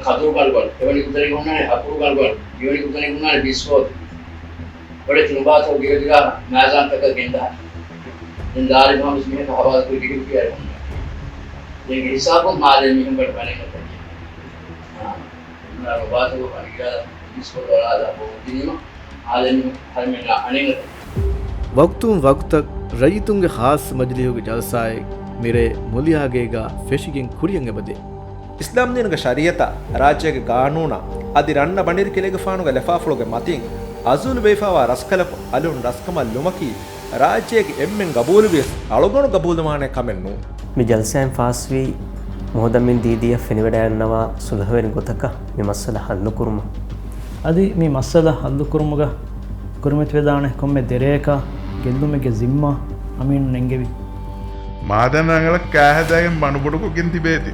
ކަދުރު ގަނޑުގަނޑު، އެވަނި ގޮތުގެ ހުންނާނެ ހަކުރު ގަނޑުގަނޑު، ދިވެނި ގޮތުގެ ހުންނާނެ ބިސްފޯދު. އޮޑެތި ނުބާތޯ ދިގަދިގާ މައިޒާންތަކަށް ގެންދާ. ދެން ދާރި މުހައްމަދު މީހަކަށް ހަވާލުކުރި ޑިގްރީ ކިޔާ ހުންނާ. ދެން އެ ހިސާބުން މާލޭ މީހުންގެ ބަނެއްގަ ނުބާތޯ އަނިގާ ވަގުތުން ވަގުތަށް ރައްޔިތުންގެ ޚާއްޞަ މަޖިލީހުގެ ޖަލްސާއެއް މިރޭ މުލިއާގޭގާ ފެށިގެން ކުރިއަށް އެބަދޭ. އިސްލާމްދީނުގެ ޝަރީއަތާ، ރާއްޖޭގެ ގާނޫނާ، އަދި ރަންނަ ބަނޑިރި ކިލެގެފާނުގެ ލަފާފުޅުގެ މަތިން އަޒުލު ވެފައިވާ ރަސްކަލަކު އަލުން ރަސްކަމަށް ލުމަކީ، ރާއްޖޭގެ އެންމެން ގަބޫލުވިޔަސް އަޅުގަނޑު ގަބޫލުވާނެ ކަމެއް ނޫން. މި ޖަލްސާއިން ފާސްވީ މުހައްމަދު އަމީން ދީދީއަށް ފެނިވަޑައިގަންނަވާ ސުލްހަވެރި ގޮތަކަށް މި މައްސަލަ ހައްލުކުރުމަށް. އަދި މި މައްސަލަ ހައްލުކުރުމުގަ ކުރިމަތިވެދާނެ ކޮންމެ ދެރަޔަކާ ގެއްލުމެއްގެ ޒިންމާ އަމީނު ނެންގެވި. މާދަން ރަނގަޅަށް ކާހަދާގެން ބަނޑުބޮޑުކޮށްގެން ތިބޭތި.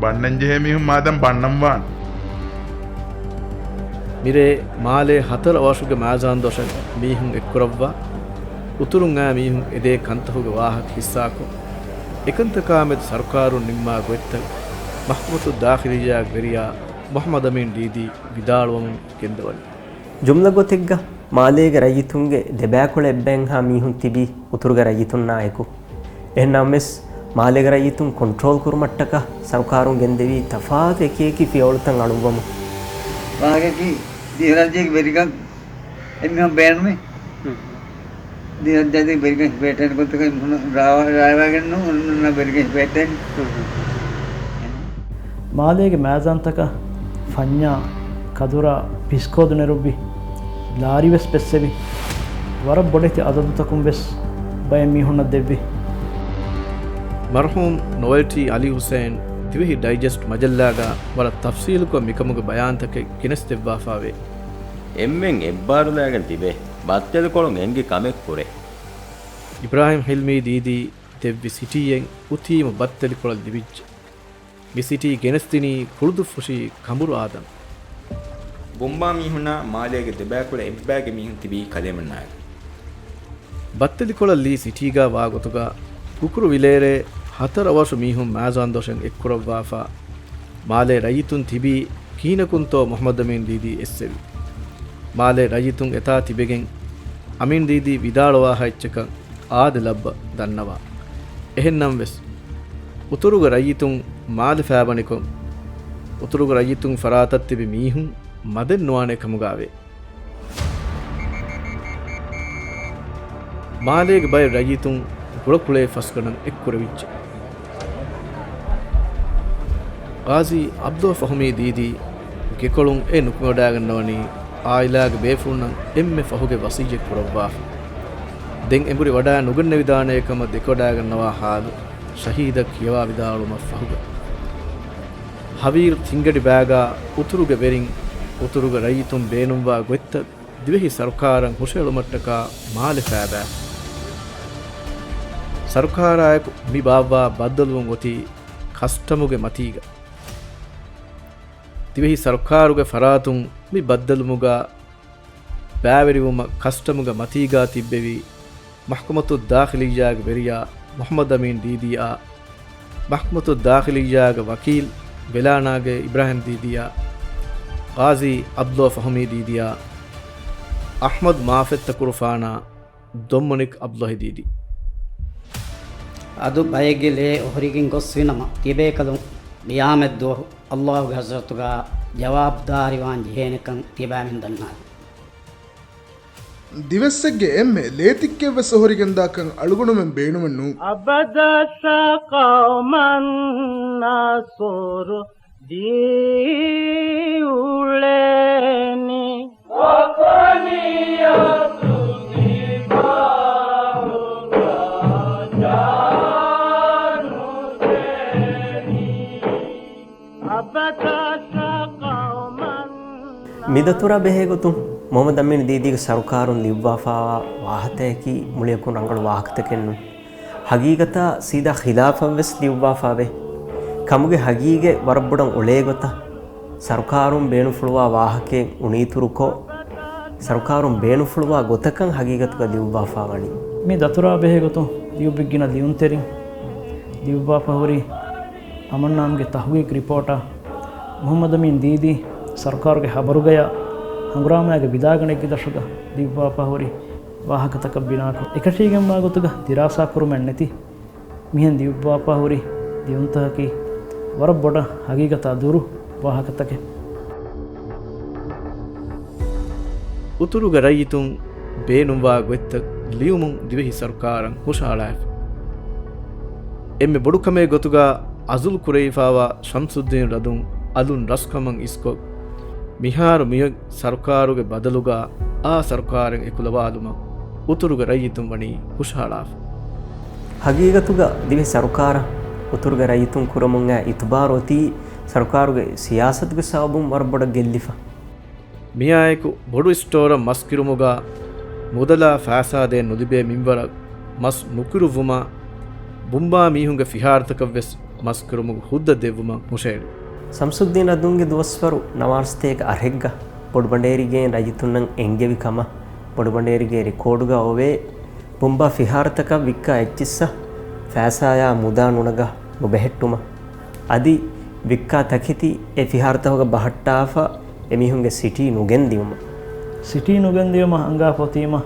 ބަންނަންޖެހޭ މީހުން މާދަން ބަންނަންވާން. މިރޭ މާލޭ ހަތަރު އަވަށުގެ މާޒާން ދޮށަށް މީހުން އެއްކުރައްވާ، އުތުރުން އާ މީހުން އެދޭ ކަންތަކުގެ ވާހަކަ ހިއްސާކޮށް، އެކަންތަކާމެދު ސަރުކާރުން ނިންމާ ގޮތްތައް، މަޙްކަމަތު ދާޚިލިއްޔާގެ ވެރިޔާ މުޙައްމަދު އަމީން ދީދީ ވިދާޅުވަމުން ގެންދަވަނީ. ޖުމްލަ ގޮތެއްގަ މާލޭގެ ރައްޔިތުންގެ ދެބައިކުޅަ އެއްބައިންހާ މީހުން ތިބީ އުތުރުގެ ރައްޔިތުންނާއެކު. އެހެންނަމަވެސް، މާލޭގެ ރައްޔިތުން ކޮންޓްރޯލް ކުރުމަށްޓަކާ ސަރުކާރުން ގެންދެވީ ތަފާތު އެކިއެކި ފިޔަވަޅުތައް އަޅުއްވަމުން. ވާހަކައަކީ، ދިވެހިރާއްޖޭގެ ވެރިކަން އެންމެހަށް ބޭނުމޭ. ދިވެހިރާއްޖޭގެ ވެރިކަން ހިފޭޓޭނެ ގޮތަކަށް ރާވާގެން ނޫން، އޮންނަ ވެރިކަން ހިފޭޓޭނެ. މާލޭގެ މައިޒާންތަކަށް ފަންޏާ، ކަދުރާ، ބިސްކޯދު ނެރުއްވި، ލާރިވެސް ބެއްސެވި، ވަރަށް ބޮޑެތި އަދަދުތަކުން ވެސް ބައެއް މީހުންނަށް ދެއްވި. މަރްޙޫމް ނޮވެލްޓީ އަލީ ހުސެއިން ދިވެހި ޑައިޖެސްޓް މަޖައްލާގަ ވަރަށް ތަފްސީލުކޮށް މިކަމުގެ ބަޔާންތަކެއް ގެނެސްދެއްވާފާވޭ. އެންމެން އެއްބާރުލައިގެން ތިބޭ ބައްތެލިކޮޅުން އެންގި ކަމެއް ކުރޭ. އިބްރާހިމް ހިލްމީ ދީދީ ދެއްވި ސިޓީއެއް އުތީމަ ބައްތެލިކޮޅަށް ލިބިއްޖެ. މި ސިޓީ ގެނެސްދިނީ ކުޅުދުއްފުށީ ކަނބުރު އާދަމް. ބުނބާ މީހުންނާ މާލޭގެ ދެބައިކުޅަ އެއްބައިގެ މީހުން ތިބީ ކަލޭމެންނާއެކު. ބައްތެލިކޮޅަށް ލީ ސިޓީގާ ވާގޮތުގާ ކުކުރު ވިލޭރޭ ހަތަރު އަވަށު މީހުން މާޒާން ދޮށެއް އެއްކުރައްވާފާ، މާލޭ ރައްޔިތުން ތިބީ ކިހިނަކުންތޯ މުޙައްމަދު އަމީން ދީދީ އެއްސެވި. މާލޭ ރައްޔިތުން އެތާ ތިބެގެން އަމީން ދީދީ ވިދާޅުވާހާ އެއްޗަކަށް އާދެ ލައްބަ ދަންނަވާ. އެހެންނަމަވެސް، އުތުރުގެ ރައްޔިތުން މާލެ ފާބަނިކޮށް، އުތުރުގެ ރައްޔިތުން ފަރާތަށް ތިބި މީހުން މަދެއް ނުވާނޭ ކަމުގައިވޭ. މާލޭގެ ބައެއް ރައްޔިތުން ގުޅަކުޅޭ ފަސްގަނޑަށް އެއްކުރެވިއްޖެ. ގާޒީ އަބްދުލް ފަހުމީ ދީދީ ގެކޮޅުން އެ ނުކުމެވަޑައިގަންނަވަނީ އާއިލާގެ ބޭފުޅުންނަށް އެންމެ ފަހުގެ ވަސިއްޔަތް ކުރައްވާފަ. ދެން އެނބުރި ވަޑައި ނުގެންނެވިދާނޭ ކަމަށް ދެކެވަޑައިގަންނަވާ ހާލު ޝަހީދަށް ކިޔަވާ ވިދާޅުވުމަށް ފަހުގަ. ހަވީރު ތިންގަޑި ބައިގާ އުތުރުގެ ވެރިން އުތުރުގެ ރައްޔިތުން ބޭނުންވާ ގޮތްތައް ދިވެހި ސަރުކާރަށް ހުށައެޅުމަށްޓަކާ މާލެ ފައިބާ. ސަރުކާރާއެކު މި ބާއްވާ ބައްދަލުވުން އޮތީ ކަސްޓަމުގެ މަތީގަ. ދިވެހި ސަރުކާރުގެ ފަރާތުން މި ބައްދަލުވުމުގަ ބައިވެރިވުމަށް ކަސްޓަމުގެ މަތީގަ ތިއްބެވި މަޙްކަމަތުއްދާޚިލިއްޔާގެ ވެރިޔާ މުޙައްމަދު އަމީން ދީދީއާ، މަޙްކަމަތުއްދާޚިލިއްޔާގެ ވަކީލް ވެލާނާގެ އިބްރާހިމް ދީދީއާ، ޤާޒީ އަބްދުލް ފަހުމީ ދީދީއާ، އަޙްމަދު މާފަތްތަކުރުފާނާ، ދޮމްނިކް އަބްދުލް ދީދީ. އަދު ބައެއްގެ ލޭ އޮހޮރިގެން ގޮސްފިނަމަ، ތިބޭކަލުން ޤިޔާމަތްދުވަހު ﷲ ގެ ޙަޟްރަތުގަ ޖަވާބުދާރީވާން ޖެހޭނެކަން ތިބާމެން ދަންނާނެ. ދިވެއްސެއްގެ އެންމެ ލޭތިއްކެއްވެސް އޮހޮރިގެންދާކަން އަޅުގަނޑުމެން ބޭނުމެއް ނޫން. أبدت قوما نصر ދީއުޅެނީ. މިދަތުރާ ބެހޭ ގޮތުން މުޙައްމަދު އަމީނު ދީދީގެ ސަރުކާރުން ލިޔުއްވާފާވާ ވާހަތައަކީ މުޅިއަކުން ރަނގަޅު ވާހަކަތަކެއް ނޫން. ހަގީގަތާ ސީދާ ޚިލާފަށްވެސް ލިޔުއްވާފާވޭ. ކަމުގެ ހަގީގަތް ވަރަށް ބޮޑަށް އުޅޭ ގޮތަށް ސަރުކާރުން ބޭނުންފުޅުވާ ވާހަކައެއް އުނިއިތުރުކޮށް، ސަރުކާރުން ބޭނުންފުޅުވާ ގޮތަކަށް ހަގީގަތުގަ ލިޔުއްވާފާވަނީ. މި ދަތުރާ ބެހޭ ގޮތުން ލިޔުއްވި ގިނަ ލިޔުންތެރިން ލިޔުއްވާފަ ހުރީ އަމަންނާމްގެ ތަޙުޤީޤް ރިޕޯޓާ، މުޙައްމަދު އަމީން ދީދީ ސަރުކާރުގެ ޚަބަރުގަޔާ ހަނގުރާމައިގެ ވިދާގަނެއްގެ ދަށުގަ ލިޔުއްވާފަ ހުރި ވާހަކަތަކަށް ބިނާކޮށް، އެކަށީގެންވާ ގޮތުގަ ދިރާސާ ކުރުމެއް ނެތި މިހެން ލިޔުއްވާފަ ހުރި ލިޔުންތަކަކީ ވަރަށް ބޮޑަށް ހަގީގަތާ ދުރު ވާހަކަތަކެއް. އުތުރުގެ ރައްޔިތުން ބޭނުންވާ ގޮތްތައް ލިޔުމުން ދިވެހި ސަރުކާރަށް ހުށަހަޅާފަ. އެންމެ ބޮޑު ކަމެއް ގޮތުގަ އަޒުލް ކުރެވިފާވާ ޝަމްސުއްދީން ރަދުން އަލުން ރަސްކަމަށް އިސްކޮށް، މިހާރު މިއޮތް ސަރުކާރުގެ ބަދަލުގަ އާ ސަރުކާރެއް އެކުލަވާލުމަށް އުތުރުގެ ރައްޔިތުން ވަނީ ހުށަހަޅާފަ. ހަގީގަތުގަ ދިވެހި ސަރުކާރަށް އުތުރުގެ ރައްޔިތުން ކުރަމުން އައި އިތުބާރު އޮތީ ސަރުކާރުގެ ސިޔާސަތުގެ ސަބަބުން ވަރަށް ބޮޑަށް ގެއްލިފަ. މިއާއެކު ބޮޑު ސްޓޯރަށް މަސް ކިރުމުގަ މުދަލާ ފައިސާ ދޭން ނުލިބޭ މިންވަރަށް މަސް ނުކިރުއްވުމާ، ބުނބާ މީހުންގެ ފިހާރަތަކަށްވެސް މަސް ކިރުމުގެ ހުއްދަ ދެއްވުމަށް ހުށައެޅި. ޝަމްސުއްދީން ރަދުންގެ ދުވަސްވަރު ނަވާރަސަތޭކަ އަށެއްގަ ބޮޑުބަނޑޭރިގެއިން ރައްޔިތުންނަށް އެންގެވި ކަމަށް ބޮޑުބަނޑޭރިގެ ރެކޯޑުގަ އޮވޭ، ބުނބާ ފިހާރަތަކަށް ވިއްކާ އެއްޗިއްސަށް ފައިސާޔާ މުދާ ނުނަގާ ނުބެހެއްޓުމަށް. އަދި ވިއްކާ ތަކެތި އެ ފިހާރަތަކުގަ ބަހައްޓާފަ އެމީހުންގެ ސިޓީ ނުގެންދިއުމަށް. ސިޓީ ނުގެންދިއުމަށް އަންގާފަ އޮތީމަ،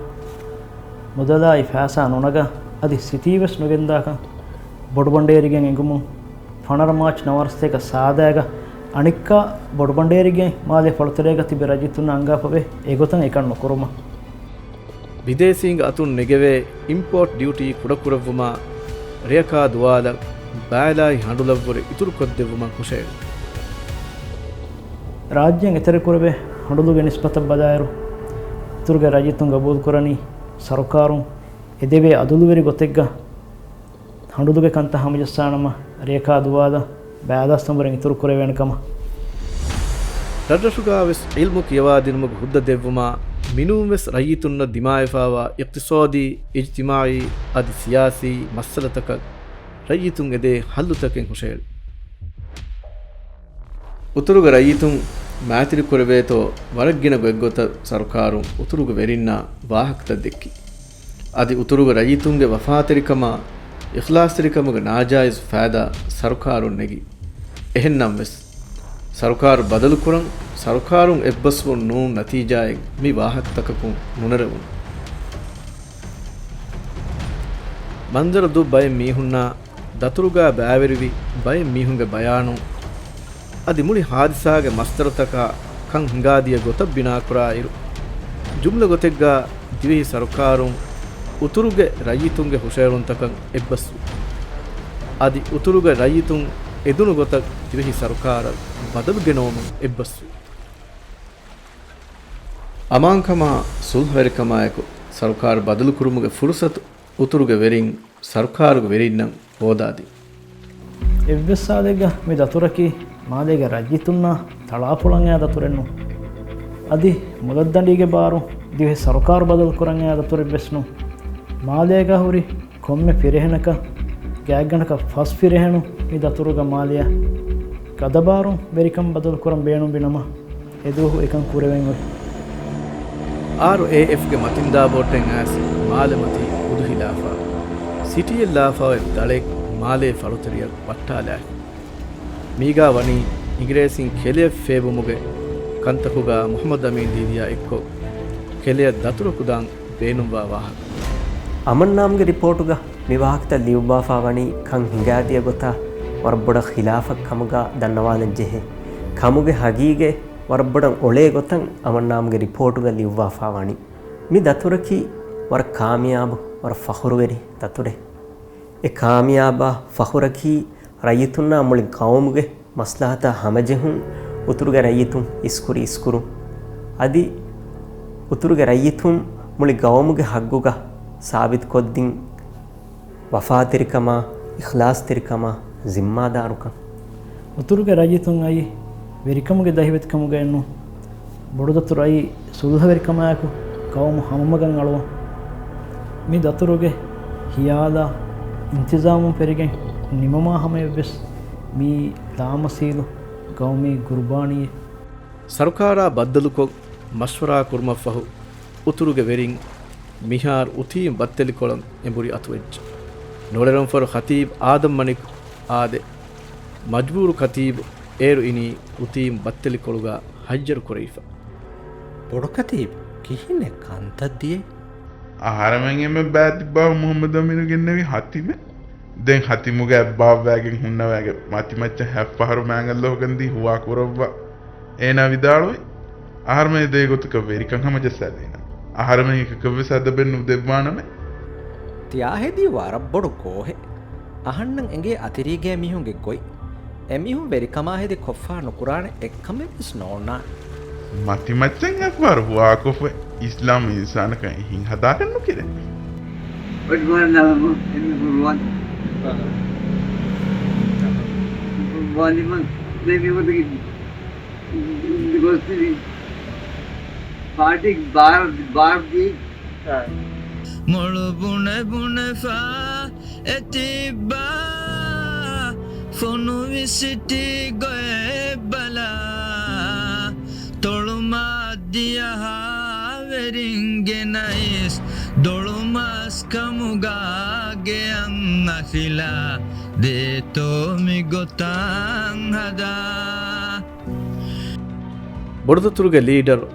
މުދަލާއި ފައިސާ ނުނަގާ، އަދި ސިޓީވެސް ނުގެންދާކަން ބޮޑުބަނޑޭރިގެން އެނގުމުން، ފަނަރަ މާޗް ނަވާރަސަތޭކަ ސާދައިގަ އަނެއްކާ ބޮޑުބަނޑޭރިގެ މާލެ ފަޅުތެރޭގަ ތިބި ރައްޔިތުންނަށް އަންގާފަވޭ އެގޮތަށް އެކަން ނުކުރުމަށް. ބިދޭސީންގެ އަތުން ނެގެވޭ އިމްޕޯޓް ޑިއުޓީ ކުޑަކުރެއްވުމާ، ރެޔަކާ ދުވާލަށް ބައިލާއި ހަނޑުލަށްވުރެ އިތުރުކޮށްދެއްވުމަށް ހުށައެޅި. ރާއްޖޭން އެތެރެކުރެވޭ ހަނޑުލުގެ ނިސްބަތަށް ބަލާއިރު، އިތުރުގެ ރައްޔިތުން ގަބޫލުކުރަނީ ސަރުކާރުން އެދެވޭ އަދުލުވެރި ގޮތެއްގަ ހަނޑުލުގެ ކަންތައް ހަމަޖައްސާނަމަ، ރެޔަކާ ދުވާލަށް ބައިލާސް ނަނބަރެއް އިތުރު ކުރެވޭނެ ކަމަށް. ރަށްރަށުގަވެސް ޢިލްމު ކިޔަވާދިނުމުގެ ހުއްދަ ދެއްވުމާ، މިނޫންވެސް ރައްޔިތުންނަށް ދިމާވެފާވާ އިޤްތިޞާދީ، އިޖްތިމާޢީ އަދި ސިޔާސީ މައްސަލަތަކަށް ރައްޔިތުން އެދޭ ޙައްލުތަކެއް ހުށައެޅި. އުތުރުގެ ރައްޔިތުން މައިތިރިކުރެވޭތޯ ވަރަށް ގިނަ ގޮތްގޮތަށް ސަރުކާރުން އުތުރުގެ ވެރިންނާ ވާހަކަތައް ދެއްކި. އަދި އުތުރުގެ ރައްޔިތުންގެ ވަފާތެރިކަމާ، އިޚްލާޞްތެރިކަމުގެ ނާޖާއިޒު ފައިދާ ސަރުކާރުން ނެގި. އެހެންނަމަވެސް، ސަރުކާރު ބަދަލުކުރަން ސަރުކާރުން އެއްބަސްވުން ނޫން ނަތީޖާއެއް މި ވާހަކަތަކަކުން ނުނެރެވުނު. މަންޒަރު ދޫ ބައެއް މީހުންނާ ދަތުރުގާ ބައިވެރިވި ބައެއް މީހުންގެ ބަޔާނުން އަދި މުޅި ހާދިސާގެ މަސްދަރުތަކާ ކަން ހިނގާދިޔަ ގޮތަށް ބިނާކުރާއިރު، ޖުމްލަ ގޮތެއްގާ ދިވެހި ސަރުކާރުން އުތުރުގެ ރައްޔިތުންގެ ހުށައެޅުންތަކަށް އެއްބަސްވި. އަދި އުތުރުގެ ރައްޔިތުން އެދުނު ގޮތަށް ދިވެހި ސަރުކާރަށް ބަދަލު ގެނައުމަށް އެއްބަސްވި. އަމާންކަމާ ސުލްހަވެރިކަމާއެކު ސަރުކާރު ބަދަލުކުރުމުގެ ފުރުސަތު އުތުރުގެ ވެރިން ސަރުކާރުގެ ވެރިންނަށް ހޯދާދިން. އެއްވެސް ސާދެއްގަ މި ދަތުރަކީ މާލޭގެ ރައްޔިތުންނާ ތަޅާފޮޅަށް އައި ދަތުރެއް ނޫން. އަދި މުލައްދަނޑީގެ ބާރު ދިވެހި ސަރުކާރު ބަދަލުކުރަން އައި ދަތުރެއް ވެސް ނޫން. މާލޭގަ ހުރި ކޮންމެ ފިރިހެނަކަށް ގާތްގަނޑަކަށް ފަސް ފިރިހެނުން މި ދަތުރުގަ މާލެއަށް ގަދަބާރުން ވެރިކަން ބަދަލުކުރަން ބޭނުންވި ނަމަ، އެދުވަހު އެކަން ކުރެވެން އޮތް. އާރުއޭއެފްގެ މަތިންދާ ބޯޓެއް އައިސް މާލެ މަތީ ހުދު ހިލާފާ، ސިޓީއެއް ލާފާ އޮތް ދަޅެއް މާލޭ ފަޅުތެރެއަށް ވައްޓާލާފި. މީގާ ވަނީ އިނގިރޭސިން ކެލެއަށް ފޭބުމުގެ ކަންތަކުގާ މުޙައްމަދު އަމީން ދީދީއާ އެއްކޮށް، ކެލެއަށް ދަތުރަކު ދާން ބޭނުންވާ ވާހަކަ. އަމަންނާމްގެ ރިޕޯޓުގަ މި ވާހަކަތައް ލިޔުއްވާފާ ވަނީ ކަން ހިނގާދިޔަ ގޮތާ ވަރަށް ބޮޑަށް ޚިލާފަށް ކަމުގަ ދަންނަވާލަން ޖެހޭ. ކަމުގެ ހަގީގަތް ވަރަށް ބޮޑަށް އޮޅޭ ގޮތަށް އަމަންނާމްގެ ރިޕޯޓުގަ ލިޔުއްވާފާ ވަނީ. މި ދަތުރަކީ ވަރަށް ކާމިޔާބު، ވަރަށް ފަޚުރުވެރި ދަތުރެއް. އެ ކާމިޔާބާ ފަޚުރަކީ ރައްޔިތުންނާ މުޅި ގައުމުގެ މަސްލަހަތާ ހަމަޖެހުން، އުތުރުގެ ރައްޔިތުން އިސްކުރި އިސްކުރުން. އަދި އުތުރުގެ ރައްޔިތުން މުޅި ގައުމުގެ ހައްގުގަ ސާބިތުކޮށްދިން ވަފާތެރިކަމާ، އިޚްލާޞްތެރިކަމާ، ޒިންމާދާރުކަން. އުތުރުގެ ރައްޔިތުން އައީ ވެރިކަމުގެ ދަހިވެތިކަމުގައެއް ނޫން. ބޮޑުދަތުރު އައީ ސުލްހަވެރިކަމާއެކު ގައުމު ހަމަމަގަށް އަޅުވަން. މި ދަތުރުގެ ހިޔާލާ އިންތިޒާމުން ފެރިގެން ނިމުމާ ހަމަޔަށްވެސް މިއީ ލާމަސީލު ގައުމީ ގުރުބާނީއެއް. ސަރުކާރާ ބައްދަލުކޮށް، މަޝްވަރާ ކުރުމަށްފަހު، އުތުރުގެ ވެރިން މިހާރު އުތީމް ބައްތެލިކޮޅަށް އެނބުރި އަތުވެއްޖެ. ނޮޅެރަންފަރު ޚަތީބް އާދަމް މަނިކު އާދެ، މަޖްބޫރު ޚަތީބު އޭރު އިނީ އުތީމް ބައްތެލިކޮޅުގަ ހައްޔަރު ކުރެވިފަ. ބޮޑު ޚަތީބު، ކިހިނެއް ކަންތައް ދިޔައީ؟ އަހަރެމެން އެންމެ ބައިތިއްބާ މުޙައްމަދު އަމީނު ގެންނެވި ޚަތީމެއް. ދެން ޚަތީމުގަ އެއްބާއްވައިގެން ހުންނަވައިގެން މަތިމައްޗަށް ހަތް ފަހަރު މާތް ﷲ ގަންދީ ހުވާ ކުރައްވާ. އޭނާ ވިދާޅުވި، އަހަރުމެން ދޭ ގޮތަކަށް ވެރިކަން ހަމަޖައްސާދޭނަން. އަހަރުމެން އެކަކަށްވެސް އަދަބެއް ނުދެއްވާނަމޭ. ތިޔާ ހެދީ ވަރަށް ބޮޑު ކޯހެއް. އަހަންނަށް އެނގޭ އަތިރީގޭ މީހުންގެ ގޮތް. އެމީހުން ވެރިކަމާ ހެދި ކޮށްފާ ނުކުރާނެ އެއްކަމެއްވެސް ނޯންނާނެ. މަތިމައްޗަށް އެއްފަހަރު ހުވާކޮށްފަ އިސްލާމް އިންސާނަކަށް އެހެން ހަދާކަށް ނުކެރޭ. އޮތް މާ ނަމަ އެންމެ ޤުރުއާން. ވާލިމަން ދެމިވަދަގެ ގޮސްތިރި ޕާޓީ ބާރ، ބާރ ދިޔައީ. މޮޅު ބުނެ ބުނެފާ އެތިއްބާ، ފޮނުވި ސިޓީ ގޮއެއް ބަލާ، ތޮޅުމާ ދިޔަހާ ވެރިންގެ ނައިސް، ދޮޅުމަސް ކަމުގާ ގެއަށް އަޚިލާ، ދޭތޯ މި ގޮތަށް ހަދާ. ބޮޑުދަތުރުގެ ލީޑަރު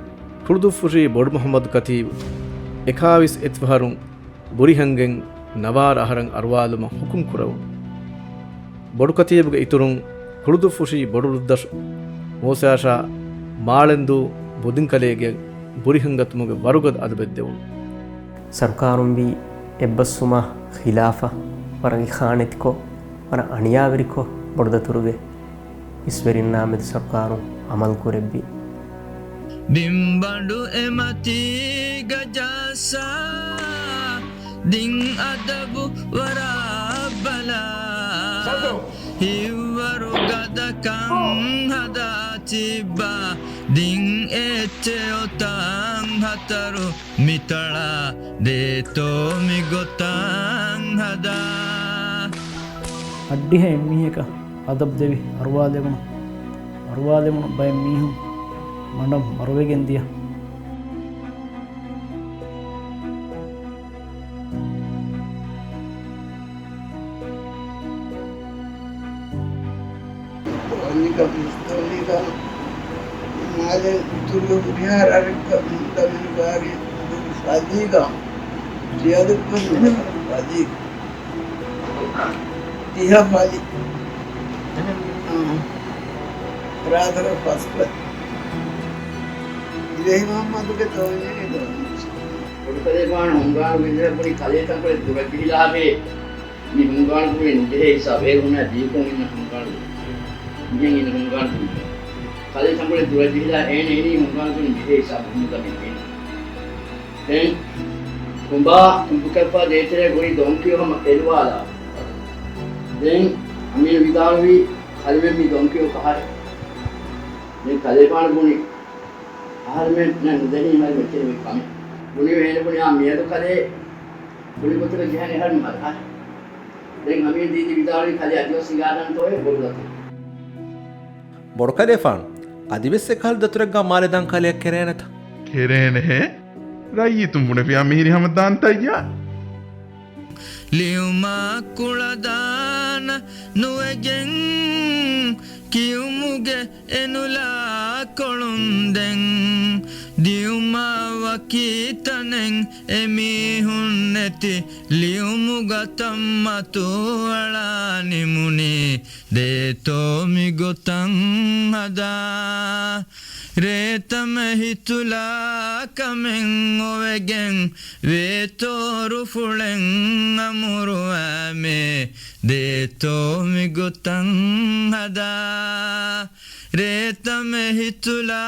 ކުޅުދުއްފުށީ ބޮޑު މުޙައްމަދު ކަތީބު އެކާވީސް އެތިފަހަރުން ބުރިހަންގެން ނަވާރަ އަހަރަށް އަރުވާލުމަށް ޙުކުމް ކުރެވުނު. ބޮޑުކަތީބުގެ އިތުރުން ކުޅުދުއްފުށީ ބޮޑުރުއްދަށު މޫސާޝާ މާޅެންދޫ ބުދިންކަލޭގެ ބުރިހަންގަތުމުގެ ވަރުގަދަ އަދަބެއް ދެވުނު. ސަރުކާރުން ވީ އެއްބަސްވުމާ ޚިލާފަށް ވަރަށް އިޚާނަތްކޮށް، ވަރަށް އަނިޔާވެރިކޮށް، ބޮޑުދަތުރުގެ އިސްވެރިންނާމެދު ސަރުކާރުން އަމަލު ކުރެއްވި. ބިންބަނޑު އެމަތީގަ ޖައްސާ، ދިން އަދަބު ވަރަށް ބަލާ. ހިތްވަރު ގަދަކަން ހަދާ ތިއްބާ، ދިން އެއްޗެއް އޮތަން ހަތަރު މިތަޅާ، ދޭތޯ މި ގޮތަށް ހަދާ. އައްޑިހަ އެއްމީހަކަށް އަދަބު ދެވި އަރުވާލެވުނު، އަރުވާލެވުނު ބައެއް މީހުން މަނޑަށް މަރުވެގެން ދިޔަ. އަންނި މާލެ އުތުރުގެ ހުރިހާ ރަށެއްގަ ދަމިނުގާގެ ފަލީގަ ރިޔަލެއްގަ ނުވަތަ ފަލީ ދިހަ ފަލި. ރާދަރ ފަސްކޮ ދިވެހި މުހައްމަދުގެ ދޯނި ދޯނި. ބޮޑުކަލޭފާނު ހުންގާނު ގެންދިޔަ ބުނި ކަލޭ ތަންކޮޅެއް ދުރަށް ޖެހިލާފޭ. މި ހުންގާނު ކުރި ނުޖެހޭ ހިސާބު. އޭރު ހުންނަ ދީކޮށް އިންނަ ހުންގާނު. މިހެން އިން ހުންގާނު ކުރި. ކަލޭ ތަންކޮޅެއް ދުރަށް ޖެހިލާ އޭނަ އިނީ ހުންގާނު ކުރި ނުޖެހޭ ހިސާބު. ހުންނަ ދަމިން އޭނަ. ދެން ކުނބާ ތުނބުކައްޕާ ދޭތެރޭ ގޮތް ދޮންކިޔޯ ހަމަ އެރުވާލާ. ދެން އަމީރު ވިދާޅުވީ ކަލޭމެން މި ދޮންކިޔޯ ކަހަލަ. ދެން ކަލޭފާނު ބުނި އަހަރެމެން ނުދެނީ މަރި މެތެރެވި ކަމެއް. ބުނި ވޭނެ ބުނި އާ މިއަދު ކަލޭ ބުނި ގޮތަކަށް ޖެހަނީ އަހަރެން މަރަ. ދެން އަމީރު ދީދީ ވިދާޅުވީ ކަލޭ އަދިވެސް ހިނގާގަންތޯއޭ ބޮޑު ގަތު. ބޮޑުކަލޭފާނު އަދިވެސް އެކަހަލަ ދަތުރެއްގާ މާލެ ދާން ކަލެއަށް ކެރޭނެތަ؟ ކެރޭނެހޭ. ރައްޔިތުން ބުނެފިޔާ މިހިރި ހަމަ ދާންތައްޔާ. ލިޔުމާ ކުޅަދާނަ ނުވެގެން ކިޔުމުގެ އެނުލާ ކޮޅުން ދެން ދިޔުމާ ވަކި ތަނެއް އެމީހުން ނެތި ލިޔުމުގަ ތަންމަތު އަޅާ ނިމުނީ. ދޭތޯ މިގޮތަށް ހަދާ. ރޭތަމެ ހިތުލާ ކަމެއް އޮވެގެން ވޭތޯ ރުފުޅެއް އަމުރުވާމޭ. ދޭތޯ މިގޮތަށް ހަދާ. ރޭތަމެ ހިތުލާ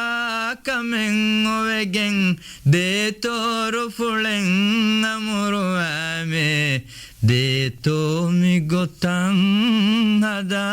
ކަމެއް އޮވެގެން ދޭތޯ ރުފުޅެއް އަމުރުވާމޭ. ދޭތޯ މިގޮތަށް ހަދާ.